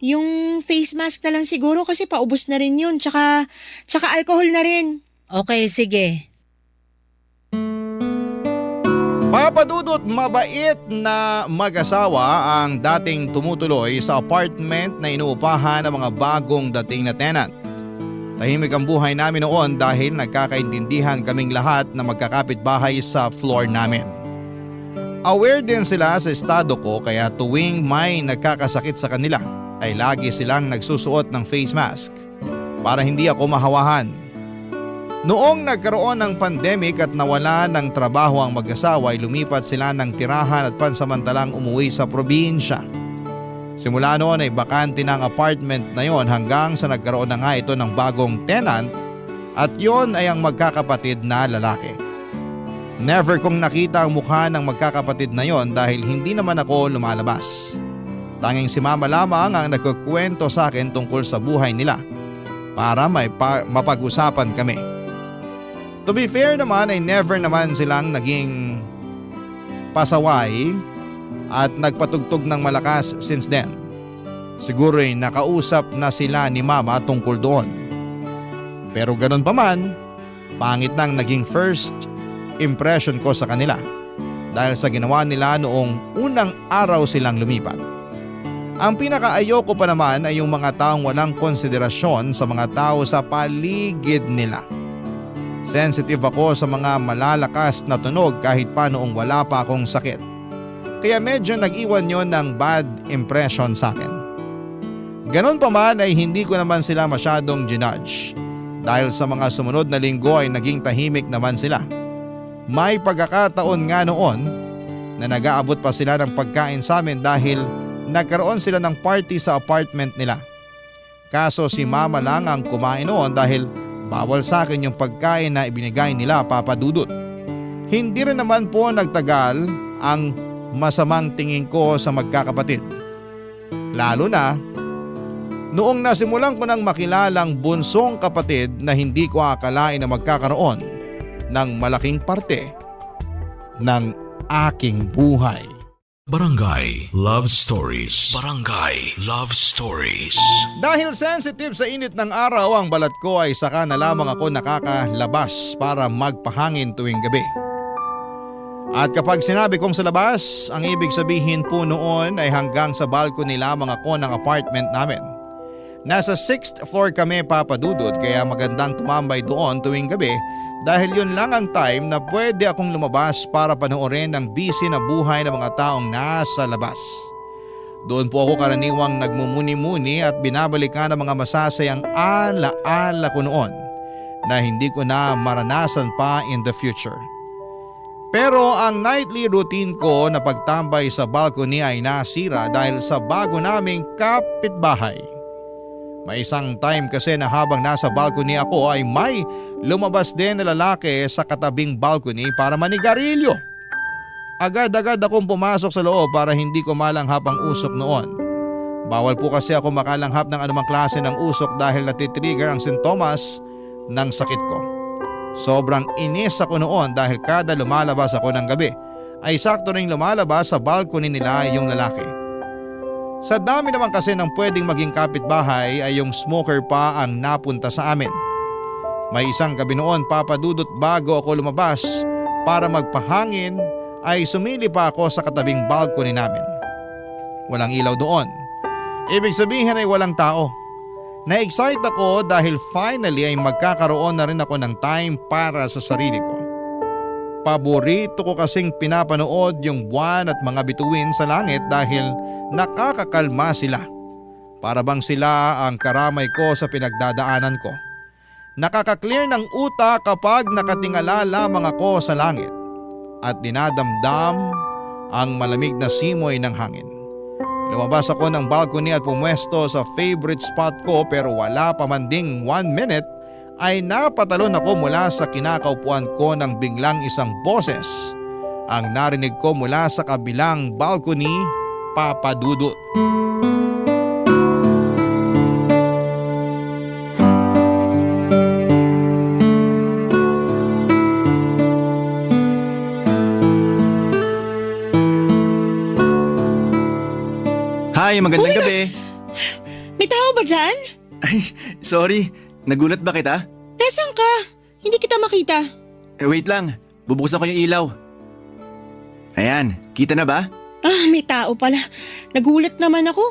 Yung face mask na lang siguro kasi paubos na rin yun. Tsaka alcohol na rin.
Okay, sige.
Papadudot, mabait na mag-asawa ang dating tumutuloy sa apartment na inuupahan ng mga bagong dating na tenant. Tahimik ang buhay namin noon dahil nagkakaintindihan kaming lahat na magkakapitbahay sa floor namin. Aware din sila sa estado ko kaya tuwing may nagkakasakit sa kanila ay lagi silang nagsusuot ng face mask para hindi ako mahawahan. Noong nagkaroon ng pandemic at nawala ng trabaho ang mag-asawa ay lumipat sila ng tirahan at pansamantalang umuwi sa probinsya. Simula noon ay bakante ng apartment na yon hanggang sa nagkaroon na nga ito ng bagong tenant at yon ay ang magkakapatid na lalaki. Never kong nakita ang mukha ng magkakapatid na yon dahil hindi naman ako lumalabas. Tanging si mama lamang ang nagkukwento sa akin tungkol sa buhay nila para mapag-usapan kami. To be fair naman ay never naman silang naging pasaway at nagpatugtog ng malakas since then. Siguro ay nakausap na sila ni mama tungkol doon. Pero ganun pa man, Pangit nang naging first impression ko sa kanila dahil sa ginawa nila noong unang araw silang lumipat. Ang pinakaayoko pa naman ay yung mga taong walang konsiderasyon sa mga tao sa paligid nila. Sensitive ako sa mga malalakas na tunog kahit pa noong wala pa akong sakit. Kaya medyo nag-iwan yon ng bad impression sa akin. Ganon pa man ay hindi ko naman sila masyadong ginudge. Dahil sa mga sumunod na linggo ay naging tahimik naman sila. May pagkakataon nga noon na nag-aabot pa sila ng pagkain sa amin dahil nagkaroon sila ng party sa apartment nila. Kaso si mama lang ang kumain noon dahil bawal sa akin yung pagkain na ibinigay nila, Papa Dudut. Hindi rin naman po nagtagal ang masamang tingin ko sa magkakapatid. Lalo na noong nasimulan ko nang makilalang bunsong kapatid na hindi ko akalain na magkakaroon ng malaking parte ng aking buhay.
Barangay Love Stories. Barangay Love Stories.
Dahil sensitive sa init ng araw ang balat ko ay saka na lamang ako nakakalabas para magpahangin tuwing gabi. At kapag sinabi kong sa labas, ang ibig sabihin po noon ay hanggang sa balcony lamang ako ng apartment namin. Nasa 6th floor kami, Papa Dudut, kaya magandang tumambay doon tuwing gabi dahil yun lang ang time na pwede akong lumabas para panoorin ang busy na buhay ng mga taong nasa labas. Doon po ako karaniwang nagmumuni-muni at binabalikan ang mga masasayang ala-ala ko noon na hindi ko na maranasan pa in the future. Pero ang nightly routine ko na pagtambay sa balcony ay nasira dahil sa bago naming kapitbahay. May isang time kasi na habang nasa balcony ako ay may lumabas din na lalaki sa katabing balcony para manigarilyo. Agad-agad akong pumasok sa loob para hindi ko malanghap ang usok noon. Bawal po kasi ako makalanghap ng anumang klase ng usok dahil natitrigger ang sintomas ng sakit ko. Sobrang inis ako noon dahil kada lumalabas ako ng gabi ay sakto ring lumalabas sa balcony nila yung lalaki. Sa dami naman kasi ng pwedeng maging kapitbahay ay yung smoker pa ang napunta sa amin. May isang gabi noon, Papa Dudut, bago ako lumabas para magpahangin ay sumili pa ako sa katabing balcony namin. Walang ilaw doon. Ibig sabihin ay walang tao. Na-excite ako dahil finally ay magkakaroon na rin ako ng time para sa sarili ko. Paborito ko kasing pinapanood yung buwan at mga bituin sa langit dahil nakakakalma sila. Para bang sila ang karamay ko sa pinagdadaanan ko. Nakaka-clear ng utak kapag nakatingala lamang ako sa langit at dinadamdam ang malamig na simoy ng hangin. Lumabas ako ng balcony at pumwesto sa favorite spot ko pero wala pa man ding 1 minute ay napatalon ako mula sa kinakaupuan ko ng biglang isang boses ang narinig ko mula sa kabilang balcony, Papa Dudut.
Hi, magandang gabi.
May tao ba dyan?
Ay, sorry. Nagulat ba kita?
Nasaan ka? Hindi kita makita.
Wait lang. Bubuksan ko yung ilaw. Ayan, kita na ba?
May tao pala. Nagulat naman ako.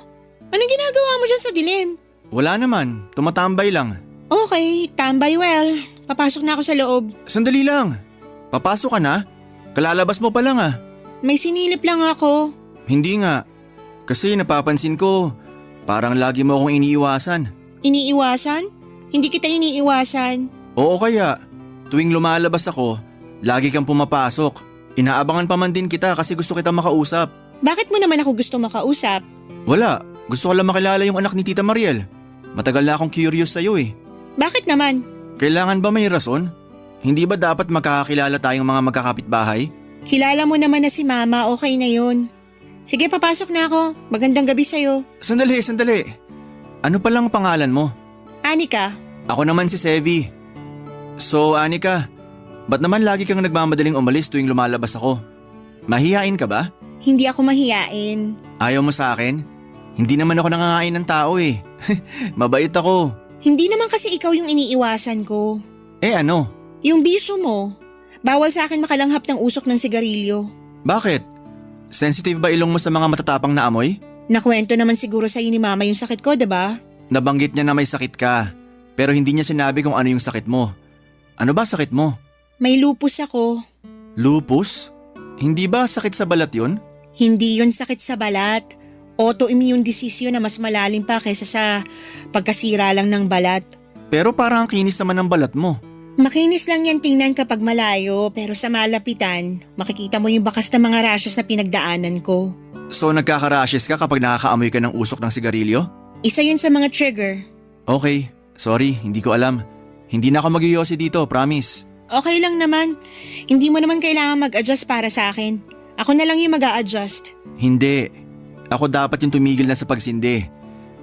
Anong ginagawa mo dyan sa dilim?
Wala naman. Tumatambay lang.
Okay, tambay well. Papasok na ako sa loob.
Sandali lang. Papasok ka na? Kalalabas mo pa lang ah.
May sinilip lang ako.
Hindi nga. Kasi napapansin ko, parang lagi mo akong iniiwasan.
Iniiwasan? Hindi kita iniiwasan.
Oo kaya, tuwing lumalabas ako, lagi kang pumapasok. Inaabangan pa man din kita kasi gusto kita makausap.
Bakit mo naman ako gusto makausap?
Wala, gusto ko lang makilala yung anak ni Tita Mariel. Matagal na akong curious sa'yo eh.
Bakit naman?
Kailangan ba may rason? Hindi ba dapat magkakakilala tayong mga magkakapitbahay?
Kilala mo naman na si Mama, okay na yun. Sige, papasok na ako. Magandang gabi sa'yo.
Sandali. Ano palang pangalan mo?
Anika.
Ako naman si Sevi. So Anika, ba't naman lagi kang nagmamadaling umalis tuwing lumalabas ako? Mahihain ka ba?
Hindi ako mahiyain.
Ayaw mo sa akin? Hindi naman ako nangangain ng tao eh. Mabait ako.
Hindi naman kasi ikaw yung iniiwasan ko.
Eh ano?
Yung bisyo mo, bawal sa akin makalanghap ng usok ng sigarilyo.
Bakit? Sensitive ba ilong mo sa mga matatapang na amoy?
Nakwento naman siguro sa'yo ni mama yung sakit ko, diba?
Nabanggit niya na may sakit ka, pero hindi niya sinabi kung ano yung sakit mo. Ano ba sakit mo?
May lupus ako.
Lupus? Hindi ba sakit sa balat yun?
Hindi yun sakit sa balat. Autoimmune disease yun na mas malalim pa kaysa sa pagkasira lang ng balat.
Pero parang ang kinis naman ng balat mo.
Makinis lang yan tingnan kapag malayo, pero sa malapitan, makikita mo yung bakas ng mga rashes na pinagdaanan ko.
So nagkaka-rashes ka kapag nakakaamoy ka ng usok ng sigarilyo?
Isa yun sa mga trigger.
Okay, sorry, hindi ko alam. Hindi na ako mag-iyosi dito, promise.
Okay lang naman. Hindi mo naman kailangan mag-adjust para sa akin. Ako na lang yung mag-a-adjust.
Hindi. Ako dapat yung tumigil na sa pagsindi.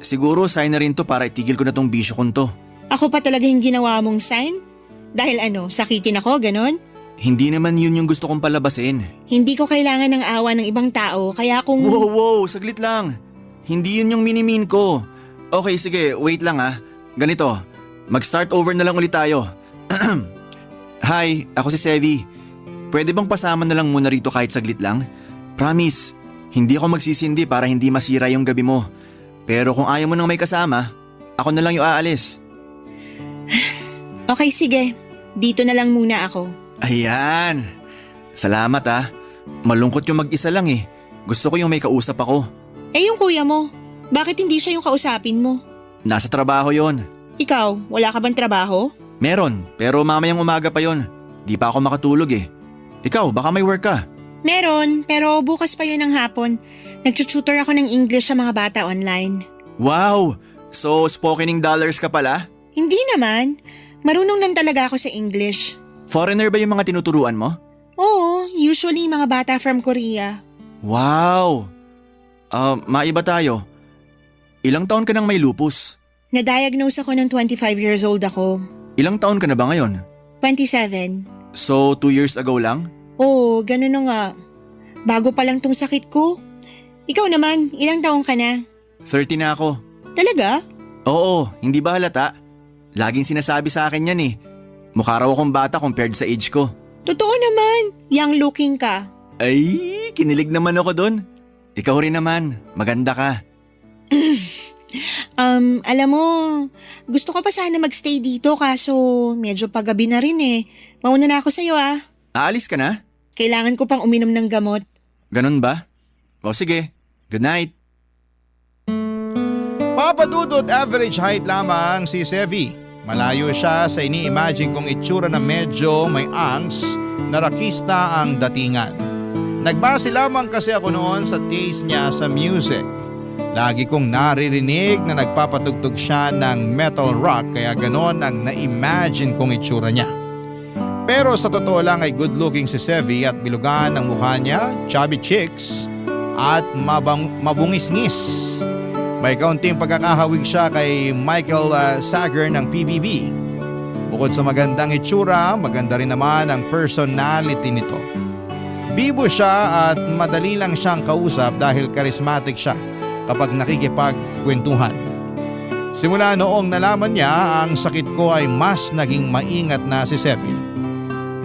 Siguro sign na rin to para itigil ko na tong bisyo kong to.
Ako pa talaga yung ginawa mong sign? Dahil sakitin ako, ganon?
Hindi naman yun yung gusto kong palabasin.
Hindi ko kailangan ng awa ng ibang tao, kaya kung…
Wow, saglit lang. Hindi yun yung minimin ko. Okay, sige, wait lang ah. Ganito, mag-start over na lang ulit tayo. Hi, ako si Sevi. Pwede bang pasama na lang muna rito kahit saglit lang? Promise, hindi ako magsisindi para hindi masira yung gabi mo. Pero kung ayaw mo nang may kasama, ako na lang yung aalis.
Okay, sige. Dito na lang muna ako.
Ayan. Salamat ah. Malungkot yung mag-isa lang eh. Gusto ko yung may kausap ako.
Eh yung kuya mo, bakit hindi siya yung kausapin mo?
Nasa trabaho yon.
Ikaw, wala ka bang trabaho?
Meron, pero mamayang umaga pa yon. Di pa ako makatulog eh. Ikaw, baka may work ka.
Meron, pero bukas pa yun ng hapon. Nagtututor ako ng English sa mga bata online.
Wow! So spokening dollars ka pala?
Hindi naman. Marunong lang talaga ako sa English.
Foreigner ba yung mga tinuturuan mo?
Oo, usually mga bata from Korea.
Wow! Maiba tayo. Ilang taon ka nang may lupus?
Na-diagnose ako ng 25 years old ako.
Ilang taon ka na ba ngayon?
27.
So 2 years ago lang?
Oo, ganun na nga. Bago pa lang tong sakit ko. Ikaw naman, ilang taong ka na?
30 na ako.
Talaga?
Oo, hindi ba halata? Laging sinasabi sa akin yan eh. Mukha raw akong bata compared sa age ko.
Totoo naman, young looking ka.
Ay, kinilig naman ako doon. Ikaw rin naman, maganda ka.
Alam mo, gusto ko pa sana magstay dito kaso medyo paggabi na rin eh. Mauna na ako sa'yo ah.
Aalis ka na?
Kailangan ko pang uminom ng gamot.
Ganun ba? O sige, good night.
Papadudot average height lamang si Sevi. Malayo siya sa ini-imagine kong itsura na medyo may angst na rakista ang datingan. Nagbase lamang kasi ako noon sa taste niya sa music. Lagi kong naririnig na nagpapatugtog siya ng metal rock kaya ganon ang na-imagine kong itsura niya. Pero sa totoo lang ay good looking si Sevi at bilugan ang mukha niya, chubby cheeks at mabungis-ngis. May kaunting pagkakahawig siya kay Michael Sager ng PBB. Bukod sa magandang itsura, maganda rin naman ang personality nito. Bibo siya at madali lang siyang kausap dahil charismatic siya kapag nakikipagkwentuhan. Simula noong nalaman niya ang sakit ko ay mas naging maingat na si Sevi.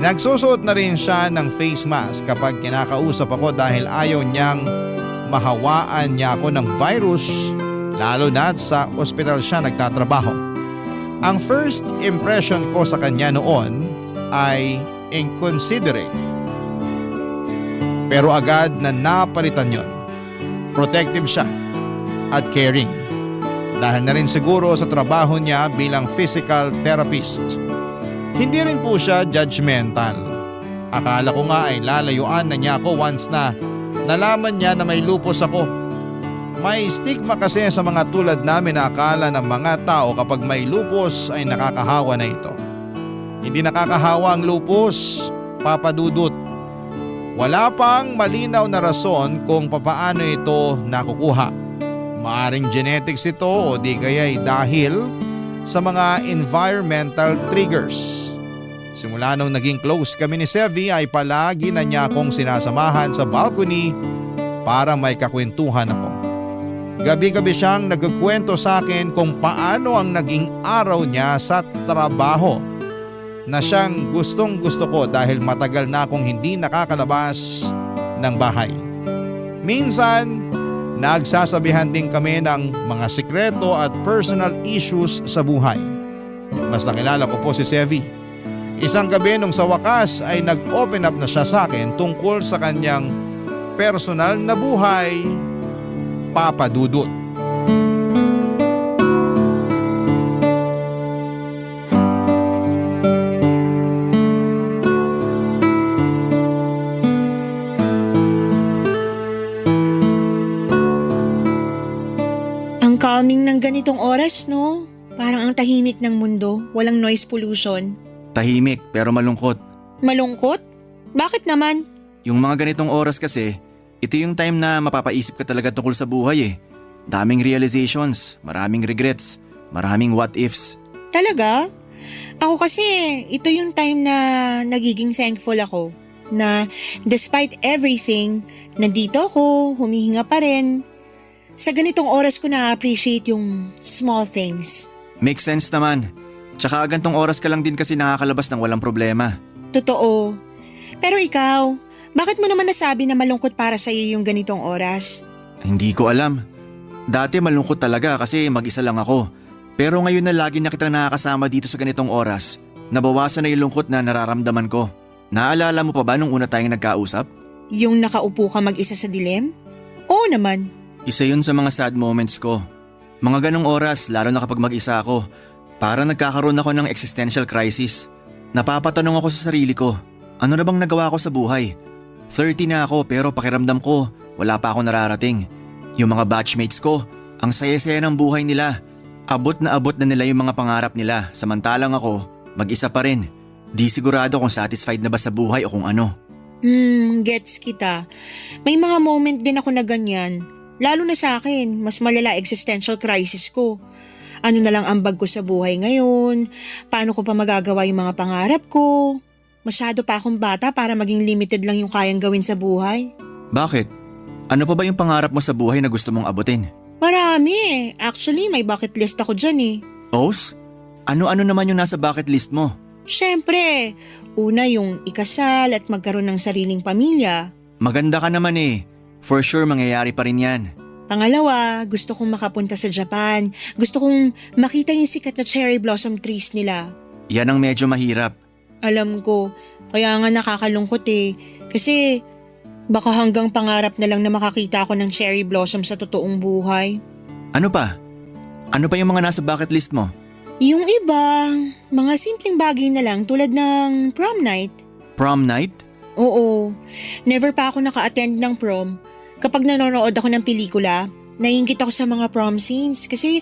Nagsusuot na rin siya ng face mask kapag kinakausap ako dahil ayaw niyang mahawaan niya ako ng virus, lalo na sa ospital siya nagtatrabaho. Ang first impression ko sa kanya noon ay inconsiderate. Pero agad na napalitan yon. Protective siya at caring. Dahil na rin siguro sa trabaho niya bilang physical therapist. Hindi rin po siya judgmental. Akala ko nga ay lalayuan na niya ako once na nalaman niya na may lupus ako. May stigma kasi sa mga tulad namin na akala ng mga tao kapag may lupus ay nakakahawa na ito. Hindi nakakahawa ang lupus, papadudot. Wala pang malinaw na rason kung papaano ito nakukuha. Maaring genetics ito o di kaya'y dahil sa mga environmental triggers. Simula nung naging close kami ni Sevi ay palagi na niya akong sinasamahan sa balcony para may kakwentuhan ako. Gabi-gabi siyang nagkukwento sa akin kung paano ang naging araw niya sa trabaho. na siyang gustong gusto ko dahil matagal na akong hindi nakakalabas ng bahay. Minsan, nagsasabihan din kami ng mga sikreto at personal issues sa buhay. Mas nakilala ko po si Sevi. Isang gabi nung sa wakas ay nag-open up na siya sa akin tungkol sa kanyang personal na buhay, Papa Dudut.
Ang calming ng ganitong oras, no? Parang ang tahimik ng mundo, walang noise pollution.
Tahimik pero malungkot.
Malungkot? Bakit naman?
Yung mga ganitong oras kasi, ito yung time na mapapaisip ka talaga tungkol sa buhay eh. Daming realizations, maraming regrets, maraming what ifs.
Talaga? Ako kasi, ito yung time na nagiging thankful ako. Na despite everything, nandito ako, humihinga pa rin. Sa ganitong oras ko na-appreciate yung small things.
Makes sense naman. Tsaka gantong oras ka lang din kasi nakakalabas ng walang problema.
Totoo. Pero ikaw, bakit mo naman nasabi na malungkot para sa iyo yung ganitong oras?
Hindi ko alam. Dati malungkot talaga kasi mag-isa lang ako. Pero ngayon na lagi na kitang nakakasama dito sa ganitong oras, nabawasan na yung lungkot na nararamdaman ko. Naalala mo pa ba nung una tayong nagkausap?
Yung nakaupo ka mag-isa sa dilim? Oo naman.
Isa yun sa mga sad moments ko. Mga ganong oras, lalo na kapag mag-isa ako, para nagkakaroon ako ng existential crisis. Napapatanong ako sa sarili ko, ano na bang nagawa ko sa buhay? 30 na ako pero pakiramdam ko, wala pa ako nararating. Yung mga batchmates ko, ang saya-saya ng buhay nila. Abot na nila yung mga pangarap nila, samantalang ako, mag-isa pa rin. Di sigurado kung satisfied na ba sa buhay o kung ano.
Gets kita. May mga moment din ako na ganyan. Lalo na sa akin, mas malala existential crisis ko. Ano na lang ambag ko sa buhay ngayon? Paano ko pa magagawa yung mga pangarap ko? Masyado pa akong bata para maging limited lang yung kayang gawin sa buhay.
Bakit? Ano pa ba yung pangarap mo sa buhay na gusto mong abutin?
Marami eh. Actually, may bucket list ako dyan eh.
Os? Ano-ano naman yung nasa bucket list mo?
Siyempre, una yung ikasal at magkaroon ng sariling pamilya.
Maganda ka naman eh. For sure mangyayari pa rin yan.
Pangalawa, gusto kong makapunta sa Japan. Gusto kong makita yung sikat na cherry blossom trees nila.
Yan ang medyo mahirap.
Alam ko, kaya nga nakakalungkot eh. Kasi baka hanggang pangarap na lang na makakita ako ng cherry blossom sa totoong buhay.
Ano pa? Ano pa yung mga nasa bucket list mo?
Yung iba, mga simpleng bagay na lang tulad ng prom night.
Prom night?
Oo, never pa ako naka-attend ng prom. Kapag nanonood ako ng pelikula, naiingit ako sa mga prom scenes kasi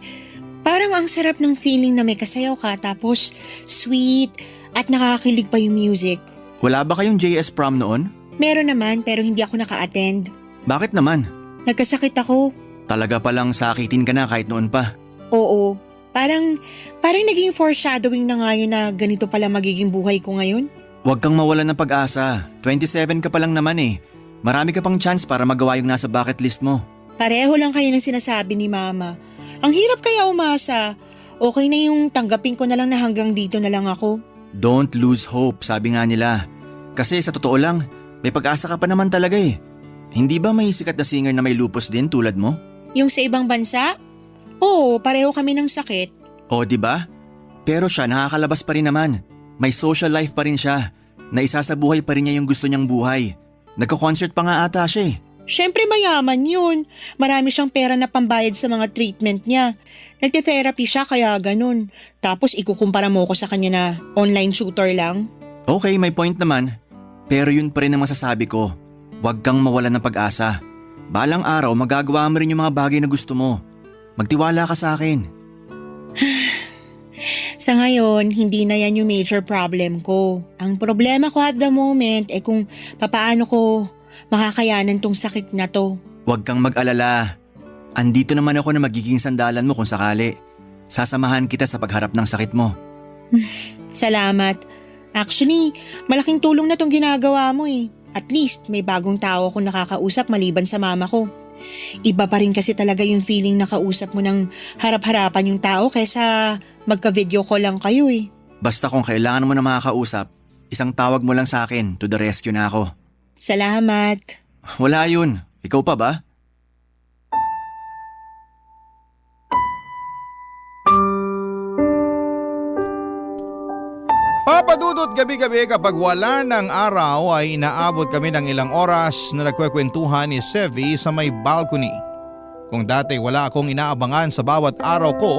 parang ang sarap ng feeling na may kasayaw ka tapos sweet at nakakakilig pa yung music.
Wala ba kayong JS prom noon?
Meron naman pero hindi ako naka-attend.
Bakit naman?
Nagkasakit ako.
Talaga palang sakitin ka na kahit noon pa.
Oo, parang naging foreshadowing na nga yun na ganito pala magiging buhay ko ngayon.
Huwag kang mawalan ng pag-asa. 27 ka pa lang naman eh. Marami ka pang chance para magawa yung nasa bucket list mo.
Pareho lang kayo ng sinasabi ni Mama. Ang hirap kaya umasa. Okay na yung tanggapin ko na lang na hanggang dito na lang ako.
Don't lose hope, sabi nga nila. Kasi sa totoo lang, may pag-asa ka pa naman talaga eh. Hindi ba may sikat na singer na may lupus din tulad mo?
Yung sa ibang bansa? Oo, pareho kami ng sakit.
O di ba? Pero siya nakakalabas pa rin naman. May social life pa rin siya. Naisasabuhay pa rin niya yung gusto niyang buhay. Nagko-concert pa nga ata siya eh.
Siyempre mayaman yun. Marami siyang pera na pambayad sa mga treatment niya. Nagte-therapy siya kaya ganun. Tapos ikukumpara mo ko sa kanya na online shooter lang.
Okay, may point naman. Pero yun pa rin ang masasabi ko. Huwag kang mawalan ng pag-asa. Balang araw magagawa mo rin yung mga bagay na gusto mo. Magtiwala ka sa akin.
Sa ngayon, hindi na yan yung major problem ko. Ang problema ko at the moment ay kung papaano ko makakayanan tong sakit na to.
Huwag kang mag-alala. Andito naman ako na magiging sandalan mo kung sakali. Sasamahan kita sa pagharap ng sakit mo.
Salamat. Actually, malaking tulong na tong ginagawa mo eh. At least may bagong tao akong nakakausap maliban sa mama ko. Iba pa rin kasi talaga yung feeling na kausap mo ng harap-harapan yung tao kaysa magka-video call lang kayo eh.
Basta kung kailangan mo na makakausap, isang tawag mo lang sa akin, to the rescue na ako.
Salamat.
Wala yun. Ikaw pa ba?
Papadudot gabi-gabi kapag wala ng araw ay inaabot kami ng ilang oras na nagkwekwentuhan ni Sevi sa may balcony. Kung dati wala akong inaabangan sa bawat araw ko,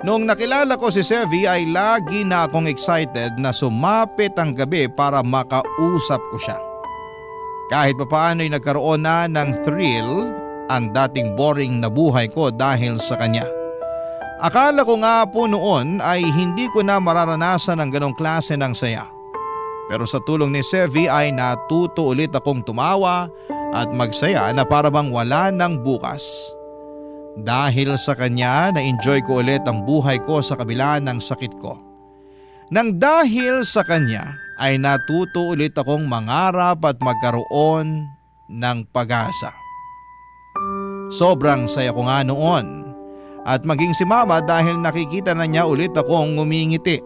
noong nakilala ko si Sevi ay lagi na akong excited na sumapit ang gabi para makausap ko siya. Kahit papaano ay nagkaroon na ng thrill ang dating boring na buhay ko dahil sa kanya. Akala ko nga po noon ay hindi ko na mararanasan ang ganong klase ng saya. Pero sa tulong ni Sevi ay natuto ulit akong tumawa at magsaya na para bang wala ng bukas. Dahil sa kanya na-enjoy ko ulit ang buhay ko sa kabila ng sakit ko. Nang dahil sa kanya ay natuto ulit akong mangarap at magkaroon ng pag-asa. Sobrang saya ko nga noon. At maging si Mama dahil nakikita na niya ulit akong ngumingiti.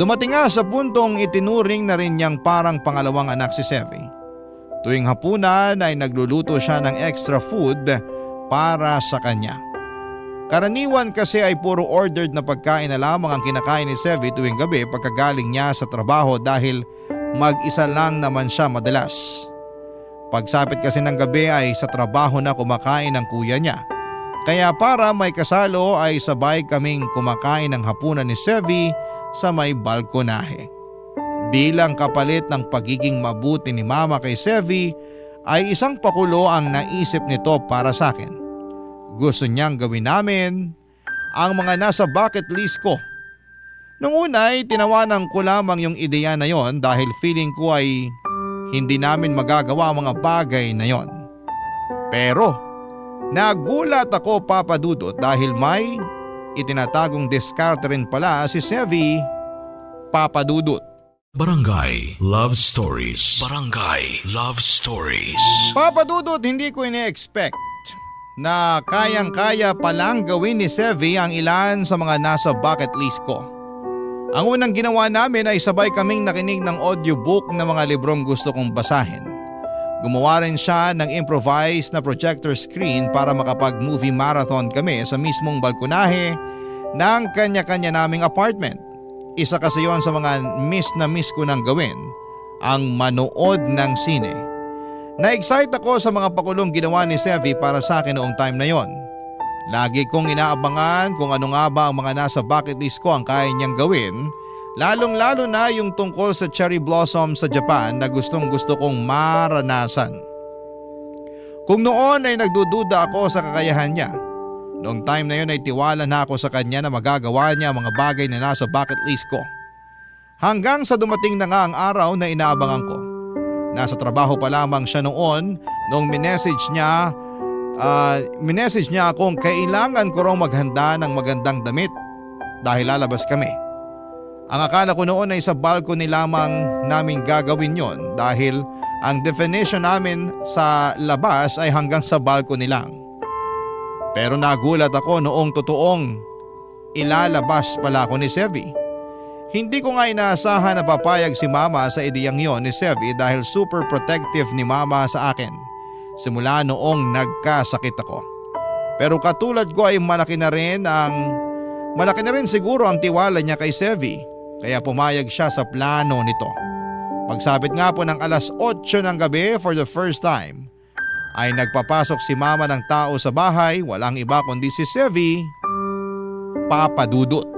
Dumating nga sa puntong itinuring na rin niyang parang pangalawang anak si Sevi. Tuwing hapunan ay nagluluto siya ng extra food para sa kanya. Karaniwan kasi ay puro ordered na pagkain na lamang ang kinakain ni Sevi tuwing gabi pagkagaling niya sa trabaho dahil mag-isa lang naman siya madalas. Pagsapit kasi ng gabi ay sa trabaho na kumakain ng kuya niya. Kaya para may kasalo ay sabay kaming kumakain ng hapunan ni Sevi sa may balkonahe. Bilang kapalit ng pagiging mabuti ni Mama kay Sevi ay isang pakulo ang naisip nito para sa akin. Gusto niyang gawin namin ang mga nasa bucket list ko. Nung una ay tinawanan ko lamang yung ideya na yon dahil feeling ko ay hindi namin magagawa ang mga bagay na yon. Pero nagulat ako, Papa Dudut, dahil may itinatagong diskarte rin pala si Sevi, Papa Dudut.
Barangay Love Stories. Barangay Love Stories.
Papa Dudut, hindi ko ine-expect na kayang-kaya palang gawin ni Sevi ang ilan sa mga nasa bucket list ko. Ang unang ginawa namin ay sabay kaming nakinig ng audiobook ng mga librong gusto kong basahin. Gumawa rin siya ng improvised na projector screen para makapag-movie marathon kami sa mismong balkonahe ng kanya-kanya naming apartment. Isa kasi yon sa mga miss ko nang gawin, ang manood ng sine. Na-excite ako sa mga pakulong ginawa ni Sevi para sa akin noong time na yon. Lagi kong inaabangan kung ano nga ba ang mga nasa bucket list ko ang kaya niyang gawin, lalong-lalo na yung tungkol sa cherry blossom sa Japan na gustong-gusto kong maranasan. Kung noon ay nagdududa ako sa kakayahan niya, noong time na yun ay tiwala na ako sa kanya na magagawa niya ang mga bagay na nasa bucket list ko. Hanggang sa dumating na nga ang araw na inaabangan ko. Nasa trabaho pa lamang siya noon noong minessage niya akong kailangan ko raw maghanda ng magandang damit dahil lalabas kami. Ang akala ko noon ay sa balcony lamang namin gagawin yon dahil ang definition namin sa labas ay hanggang sa balcony lang. Pero nagulat ako noong totoong ilalabas pala ako ni Sevi. Hindi ko nga inaasahan na papayag si Mama sa ideyang yon ni Sevi dahil super protective ni Mama sa akin simula noong nagkasakit ako. Pero katulad ko ay malaki na rin siguro ang tiwala niya kay Sevi. Kaya pumayag siya sa plano nito. Pagsapit nga po ng alas 8 ng gabi for the first time, ay nagpapasok si Mama ng tao sa bahay, walang iba kundi si Sevi, Papa Dudut.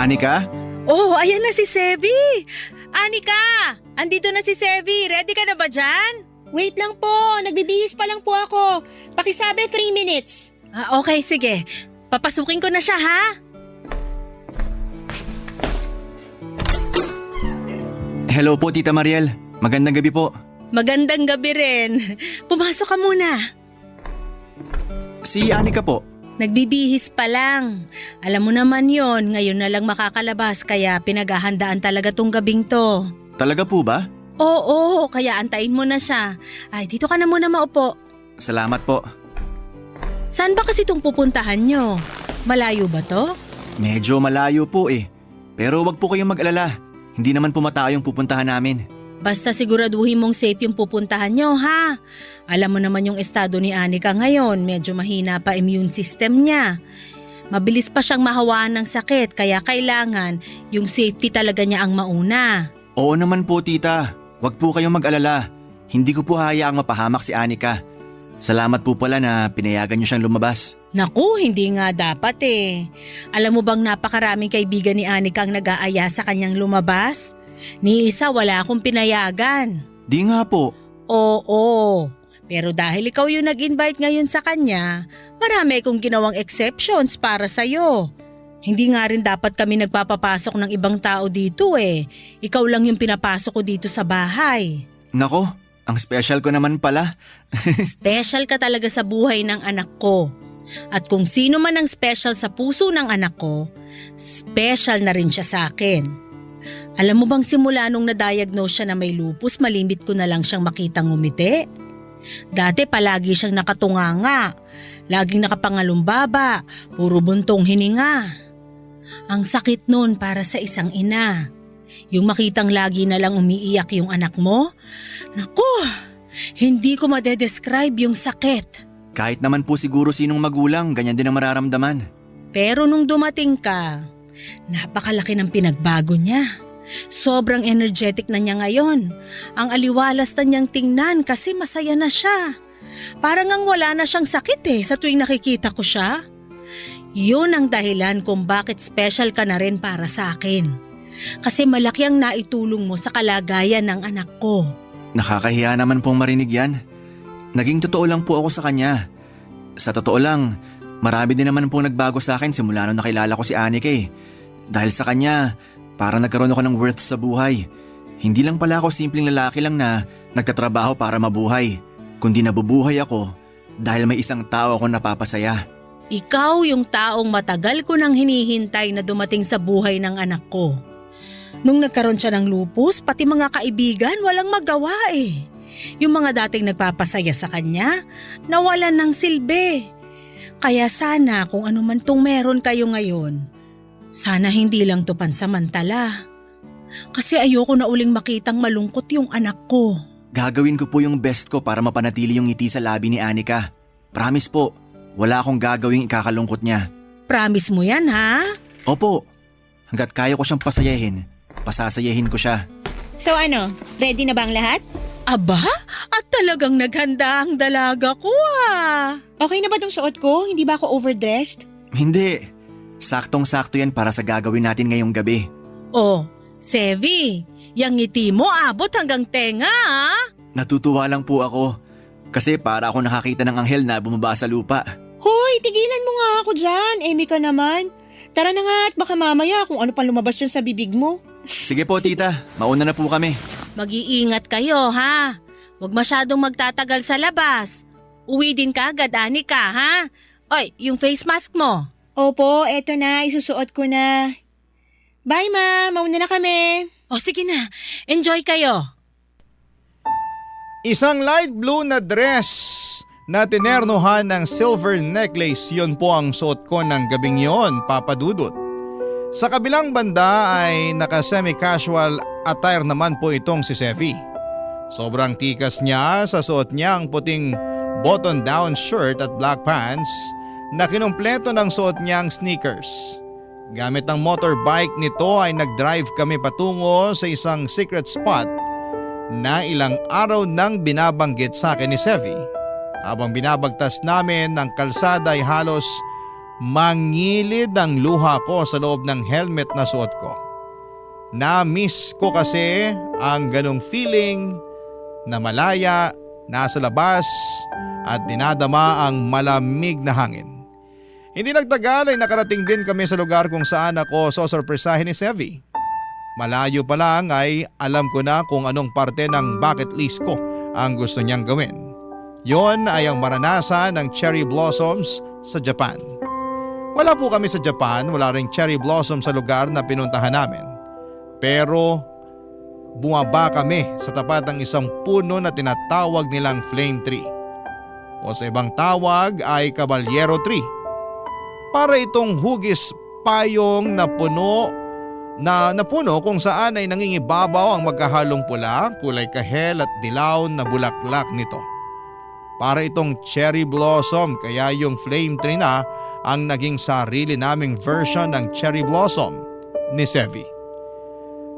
Anika?
Oh, ayan na si Sevi! Anika! Andito na si Sevi. Ready ka na ba dyan?
Wait lang po, nagbibihis pa lang po ako. Pakisabi 3 minutes.
Okay, sige. Papasukin ko na siya, ha?
Hello po, Tita Mariel. Magandang gabi po.
Magandang gabi rin. Pumasok ka muna.
Si Anika po.
Nagbibihis pa lang. Alam mo naman yon, ngayon na lang makakalabas kaya pinaghahandaan talaga tong gabing to.
Talaga po ba?
Oo, kaya antayin mo na siya. Ay, dito ka na muna maupo.
Salamat po.
Saan ba kasi itong pupuntahan nyo? Malayo ba to?
Medyo malayo po eh. Pero wag po kayong mag-alala. Hindi naman po matao yung pupuntahan namin.
Basta siguraduhin mong safe yung pupuntahan nyo, ha? Alam mo naman yung estado ni Anika ngayon, medyo mahina pa immune system niya. Mabilis pa siyang mahawaan ng sakit kaya kailangan yung safety talaga niya ang mauna.
Oo naman po tita. Wag po kayong mag-alala. Hindi ko po hayaang mapahamak si Anika. Salamat po pala na pinayagan niyo siyang lumabas.
Naku, hindi nga dapat eh. Alam mo bang napakaraming kaibigan ni Anika ang nag-aaya sa kanyang lumabas? Ni isa wala akong pinayagan.
Di nga po.
Oo, pero dahil ikaw yung nag-invite ngayon sa kanya, marami akong ginawang exceptions para sa'yo. Hindi nga rin dapat kami nagpapapasok ng ibang tao dito eh. Ikaw lang yung pinapasok ko dito sa bahay.
Nako, ang special ko naman pala.
Special ka talaga sa buhay ng anak ko. At kung sino man ang special sa puso ng anak ko, special na rin siya sa akin. Alam mo bang simula nung na-diagnose siya na may lupus, malimit ko na lang siyang makitang ngumiti? Dati palagi siyang nakatunganga, laging nakapangalumbaba, puro buntong hininga. Ang sakit nun para sa isang ina. Yung makitang lagi na lang umiiyak yung anak mo? Naku, hindi ko madedescribe yung sakit.
Kahit naman po siguro sinong magulang, ganyan din ang mararamdaman.
Pero nung dumating ka, napakalaki ng pinagbago niya. Sobrang energetic na niya ngayon. Ang aliwalas na niyang tingnan kasi masaya na siya. Parang ang wala na siyang sakit sa tuwing nakikita ko siya. Yun ang dahilan kung bakit special ka na rin para sa akin. Kasi malaki ang naitulong mo sa kalagayan ng anak ko.
Nakakahiya naman pong marinig yan. Naging totoo lang po ako sa kanya. Sa totoo lang, marami din naman pong nagbago sa akin simula nung nakilala ko si Anika eh. Dahil sa kanya, parang nagkaroon ako ng worth sa buhay. Hindi lang pala ako simpleng lalaki lang na nagtatrabaho para mabuhay, kundi nabubuhay ako dahil may isang tao ako napapasaya.
Ikaw yung taong matagal ko nang hinihintay na dumating sa buhay ng anak ko. Nung nagkaroon siya ng lupus, pati mga kaibigan walang magawa eh. Yung mga dating nagpapasaya sa kanya, nawalan ng silbi. Kaya sana kung ano man tong meron kayo ngayon, sana hindi lang to pansamantala. Kasi ayoko na uling makitang malungkot yung anak ko.
Gagawin ko po yung best ko para mapanatili yung ngiti sa labi ni Anika. Promise po, wala akong gagawing ikakalungkot niya.
Promise mo yan ha?
Opo, hanggat kaya ko siyang pasayahin, pasasayahin ko siya.
So ano, ready na ba ang lahat?
Aba, at talagang naghanda ang dalaga ko
Okay na ba tong suot ko? Hindi ba ako overdressed?
Hindi, saktong-sakto yan para sa gagawin natin ngayong gabi.
Oh, Sevi, yung ngiti mo abot hanggang tenga
Natutuwa lang po ako kasi para ako nakakita ng anghel na bumaba sa lupa.
Hoy, tigilan mo nga ako dyan. Emi ka naman. Tara na nga at baka mamaya kung ano pa lumabas dyan sa bibig mo.
Sige po tita, mauna na po kami.
Mag-iingat kayo ha. Huwag masyadong magtatagal sa labas. Uwi din ka agad, Anika ha? Oy, yung face mask mo.
Opo, eto na, isusuot ko na. Bye ma, mauna na kami.
O sige na, enjoy kayo.
Isang light blue na dress na tinernohan ng silver necklace, yun po ang suot ko ng gabing yon, Papa Dudut. Sa kabilang banda ay naka-semi-casual attire naman po itong si Sevi. Sobrang tikas niya sa suot niyang puting button-down shirt at black pants na kinumpleto ng suot niyang sneakers. Gamit ang motorbike nito ay nag-drive kami patungo sa isang secret spot na ilang araw nang binabanggit sa akin ni Sevi. Habang binabagtas namin ng kalsada ay halos mangilid ang luha ko sa loob ng helmet na suot ko. Na-miss ko kasi ang ganong feeling na malaya, nasa labas at dinadama ang malamig na hangin. Hindi nagtagal ay nakarating din kami sa lugar kung saan ako sosorpresahin ni Sevi. Malayo pa lang ay alam ko na kung anong parte ng bucket list ko ang gusto niyang gawin. Yon ay ang maranasan ng cherry blossoms sa Japan. Wala po kami sa Japan, wala ring cherry blossom sa lugar na pinuntahan namin. Pero bumaba kami sa tapat ng isang puno na tinatawag nilang flame tree. O sa ibang tawag ay Caballero tree. Para itong hugis payong na puno kung saan ay nangingibabaw ang magkahalong pula, kulay kahel at dilaw na bulaklak nito. Para itong cherry blossom, kaya yung flame tree na ang naging sarili naming version ng cherry blossom ni Sevi.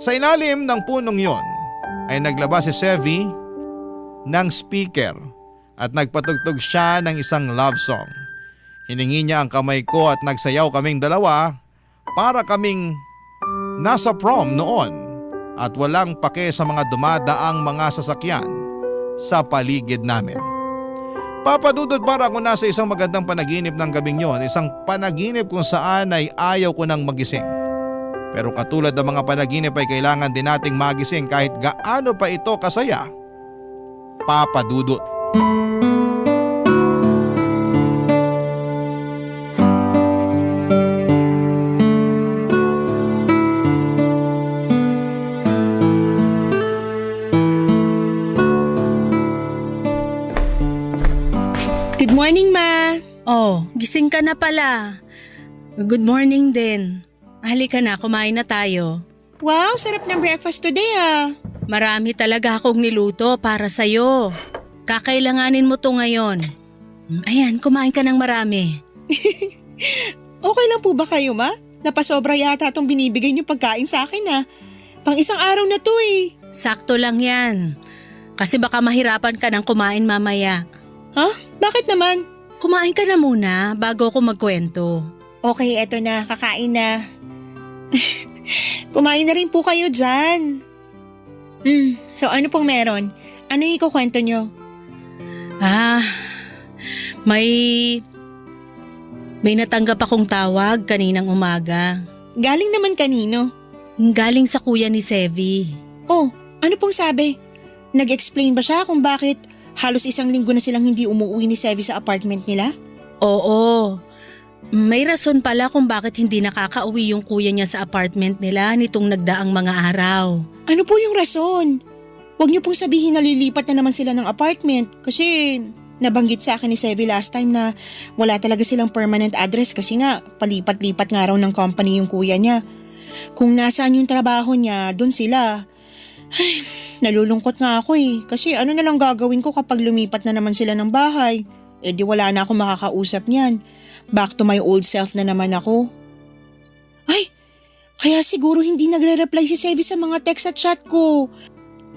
Sa ilalim ng punong yon ay naglabas si Sevi ng speaker at nagpatugtog siya ng isang love song. Hiningi niya ang kamay ko at nagsayaw kaming dalawa para kaming nasa prom noon at walang pake sa mga dumadaang mga sasakyan sa paligid namin. Papadudod, para ako nasa isang magandang panaginip ng gabing yon, isang panaginip kung saan ay ayaw ko nang magising. Pero katulad ng mga panaginip ay kailangan din nating magising kahit gaano pa ito kasaya. Papadudod.
Good morning, Ma.
Oh, gising ka na pala. Good morning din. Halika na, kumain na tayo.
Wow, sarap ng breakfast today ah.
Marami talaga akong niluto para sa'yo. Kakailanganin mo to ngayon. Ayan, kumain ka ng marami.
Okay lang po ba kayo, Ma? Napasobra yata itong binibigay niyo pagkain sa akin ah. Pang isang araw na to eh.
Sakto lang yan. Kasi baka mahirapan ka ng kumain mamaya.
Ha? Bakit naman?
Kumain ka na muna bago ako magkwento.
Okay, eto na. Kakain na. Kumain na rin po kayo dyan. So ano pong meron? Ano yung ikukwento nyo?
May natanggap akong tawag kaninang umaga.
Galing naman kanino?
Galing sa kuya ni Sevi.
Oh, ano pong sabi? Nag-explain ba siya kung bakit halos isang linggo na silang hindi umuwi ni Sevi sa apartment nila?
Oo. May rason pala kung bakit hindi nakakauwi yung kuya niya sa apartment nila nitong nagdaang mga araw.
Ano po yung rason? Huwag niyo pong sabihin na lilipat na naman sila ng apartment kasi nabanggit sa akin ni Sevi last time na wala talaga silang permanent address kasi nga palipat-lipat nga raw ng company yung kuya niya. Kung nasaan yung trabaho niya, doon sila. Ay, nalulungkot nga ako eh kasi ano na lang gagawin ko kapag lumipat na naman sila ng bahay? Eh di wala na ako makakausap niyan. Back to my old self na naman ako. Ay, kaya siguro hindi nagre-reply si Sevi sa mga text at chat ko.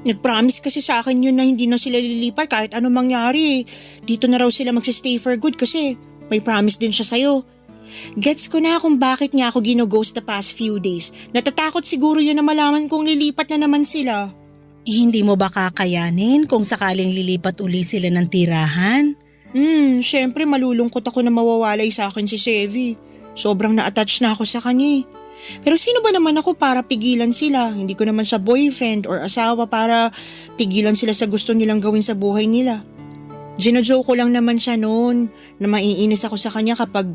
Nag-promise kasi sa akin yun na hindi na sila lilipat kahit anong mangyari. Dito na raw sila magsistay for good kasi may promise din siya sa'yo. Gets ko na kung bakit niya ako gino-ghost the past few days. Natatakot siguro yun na malaman kung lilipat na naman sila.
Hindi mo ba kakayanin kung sakaling lilipat uli sila ng tirahan?
Syempre malulungkot ako na mawawalay sa akin si Sevi. Sobrang na-attach na ako sa kanya. Pero sino ba naman ako para pigilan sila? Hindi ko naman siya boyfriend or asawa para pigilan sila sa gusto nilang gawin sa buhay nila. Gino-joke ko lang naman siya noon na maiinis ako sa kanya kapag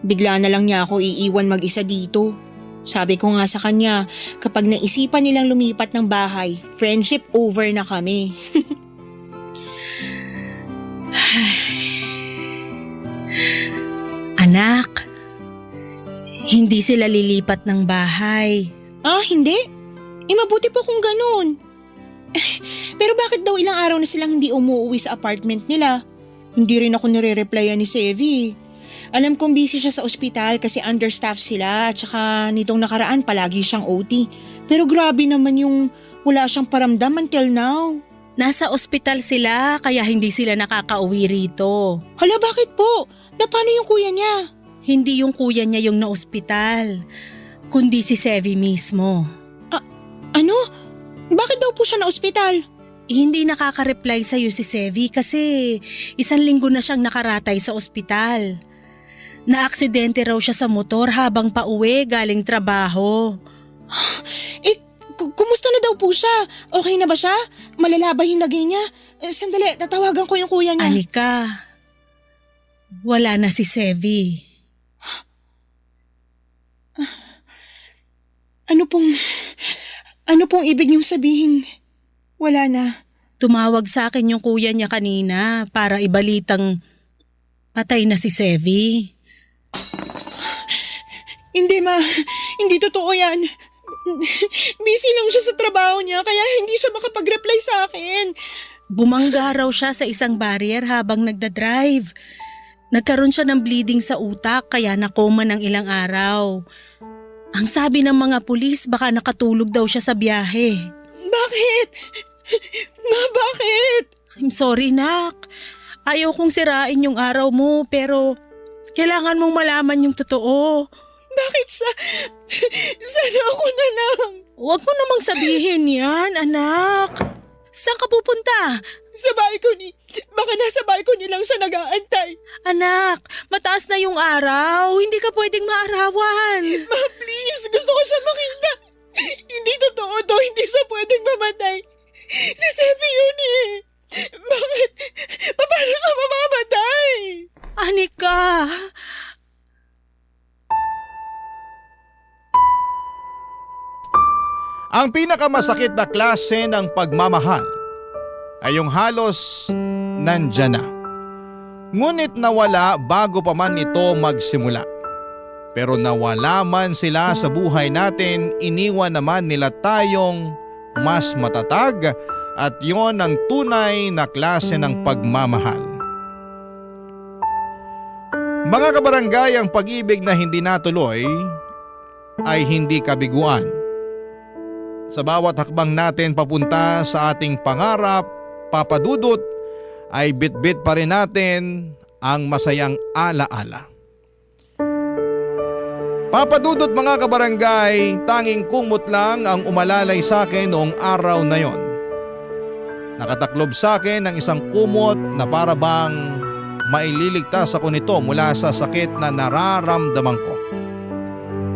bigla na lang niya ako iiwan mag-isa dito. Sabi ko nga sa kanya, kapag naisipan nilang lumipat ng bahay, friendship over na kami.
Anak, hindi sila lilipat ng bahay.
Ah, hindi? Mabuti po kung ganun. Pero bakit daw ilang araw na silang hindi umuwi sa apartment nila? Hindi rin ako nire-replyan ni Sevi. Alam kong busy siya sa ospital kasi understaff sila at saka nitong nakaraan palagi siyang OT. Pero grabe naman yung wala siyang paramdam until now.
Nasa ospital sila kaya hindi sila nakakauwi rito.
Hala, bakit po? Na paano yung kuya niya?
Hindi yung kuya niya yung na-ospital, kundi si Sevi mismo.
Ano? Bakit daw po siya na-ospital?
Hindi nakaka-reply sa'yo si Sevi kasi 1 linggo na siyang nakaratay sa ospital. Naaksidente raw siya sa motor habang pauwi galing trabaho.
Kumusta na daw po siya? Okay na ba siya? Malala ba yung lagay niya? Sandali, tatawagan ko yung kuya niya.
Anika, wala na si Sevi.
Ano pong ibig niyong sabihin? Wala na.
Tumawag sa akin yung kuya niya kanina para ibalitang patay na si Sevi.
Hindi ma, hindi totoo yan. Busy lang siya sa trabaho niya kaya hindi siya makapag-reply sa akin.
Bumangga raw siya sa isang barrier habang nagdadrive. Nagkaroon siya ng bleeding sa utak kaya nakoma ng ilang araw. Ang sabi ng mga pulis baka nakatulog daw siya sa biyahe.
Bakit? Ma, bakit?
I'm sorry, nak. Ayaw kong sirain yung araw mo pero kailangan mong malaman yung totoo.
Bakit sana ako na lang?
Huwag mo namang sabihin yan, anak. Saan ka pupunta?
Sa balcony. Baka nasa balcony lang siya nag-aantay.
Anak, mataas na yung araw. Hindi ka pwedeng maarawan.
Ma, please. Gusto ko siya makita. Hindi totoo to. Hindi siya pwedeng mamatay. Si Sevi yun eh. Bakit? Paano siya mamamatay?
Anika.
Ang pinakamasakit na klase ng pagmamahal ay yung halos nandyan na. Ngunit nawala bago pa man ito magsimula. Pero nawala man sila sa buhay natin, iniwan naman nila tayong mas matatag at yon ang tunay na klase ng pagmamahal. Mga kabarangay, ang pag-ibig na hindi natuloy ay hindi kabiguan. Sa bawat hakbang natin papunta sa ating pangarap, Papa Dudut, ay bit-bit pa rin natin ang masayang alaala. Papa Dudut, mga kabarangay, tanging kumot lang ang umalalay sa akin noong araw na yon. Nakataklob sa akin ng isang kumot na para bang maililigtas ako nito mula sa sakit na nararamdaman ko.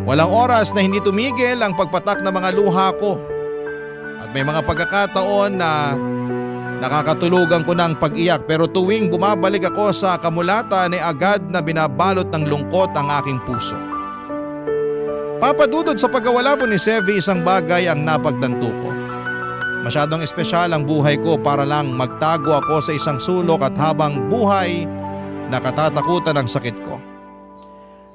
Walang oras na hindi tumigil ang pagpatak ng mga luha ko. At may mga pagkakataon na nakakatulugan ko ng pag-iyak pero tuwing bumabalik ako sa kamulatan ay agad na binabalot ng lungkot ang aking puso. Papa Dudut, sa pagkawala po ni Sevi, isang bagay ang napagtanto ko. Masyadong espesyal ang buhay ko para lang magtago ako sa isang sulok at habang buhay nakatatakutan ang sakit ko.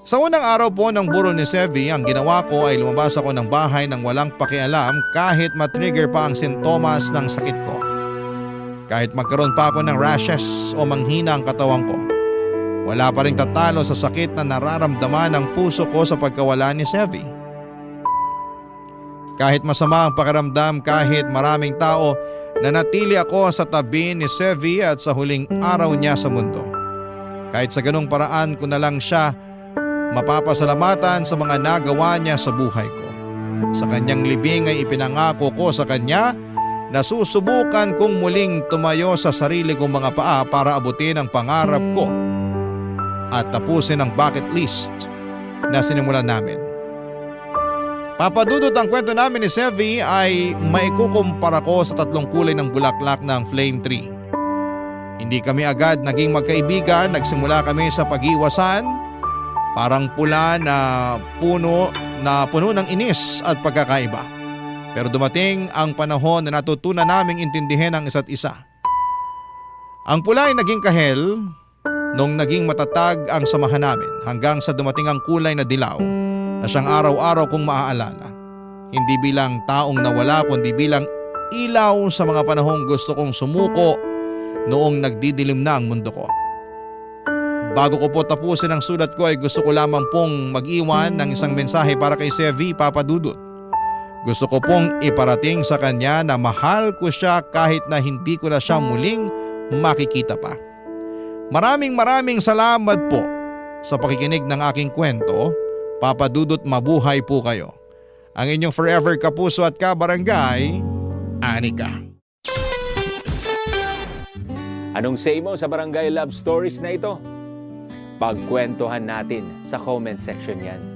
Sa unang araw po ng burol ni Sevi, ang ginawa ko ay lumabas ako ng bahay nang walang pakialam kahit matrigger pa ang sintomas ng sakit ko. Kahit magkaroon pa ako ng rashes o manghina ang katawan ko, wala pa rin tatalo sa sakit na nararamdaman ng puso ko sa pagkawala ni Sevi. Kahit masama ang pakiramdam, kahit maraming tao, nanatili ako sa tabi ni Sevi at sa huling araw niya sa mundo. Kahit sa ganung paraan ko na lang siya mapapasalamatan sa mga nagawa niya sa buhay ko. Sa kanyang libing ay ipinangako ko sa kanya na susubukan kong muling tumayo sa sarili kong mga paa para abutin ang pangarap ko at tapusin ang bucket list na sinimulan namin. Papa Dudut, ang kwento namin ni Sevi ay maikukumpara ko sa tatlong kulay ng bulaklak ng flame tree. Hindi kami agad naging magkaibigan, nagsimula kami sa pag-iwasan. Parang pula na puno ng inis at pagkakaiba. Pero dumating ang panahon na natutunan naming intindihin ang isa't isa. Ang pula ay naging kahel nung naging matatag ang samahan namin hanggang sa dumating ang kulay na dilaw na siyang araw-araw kong maaalala. Hindi bilang taong nawala kundi bilang ilaw sa mga panahong gusto kong sumuko noong nagdidilim na ang mundo ko. Bago ko po tapusin ang sulat ko ay gusto ko lamang pong mag-iwan ng isang mensahe para kay Sevi, Papa Dudut. Gusto ko pong iparating sa kanya na mahal ko siya kahit na hindi ko na siya muling makikita pa. Maraming salamat po sa pakikinig ng aking kwento. Papa Dudut, mabuhay po kayo. Ang inyong forever kapuso at kabarangay, Anika.
Anong say mo sa Barangay Love Stories na ito? Pagkwentuhan natin sa comment section yan.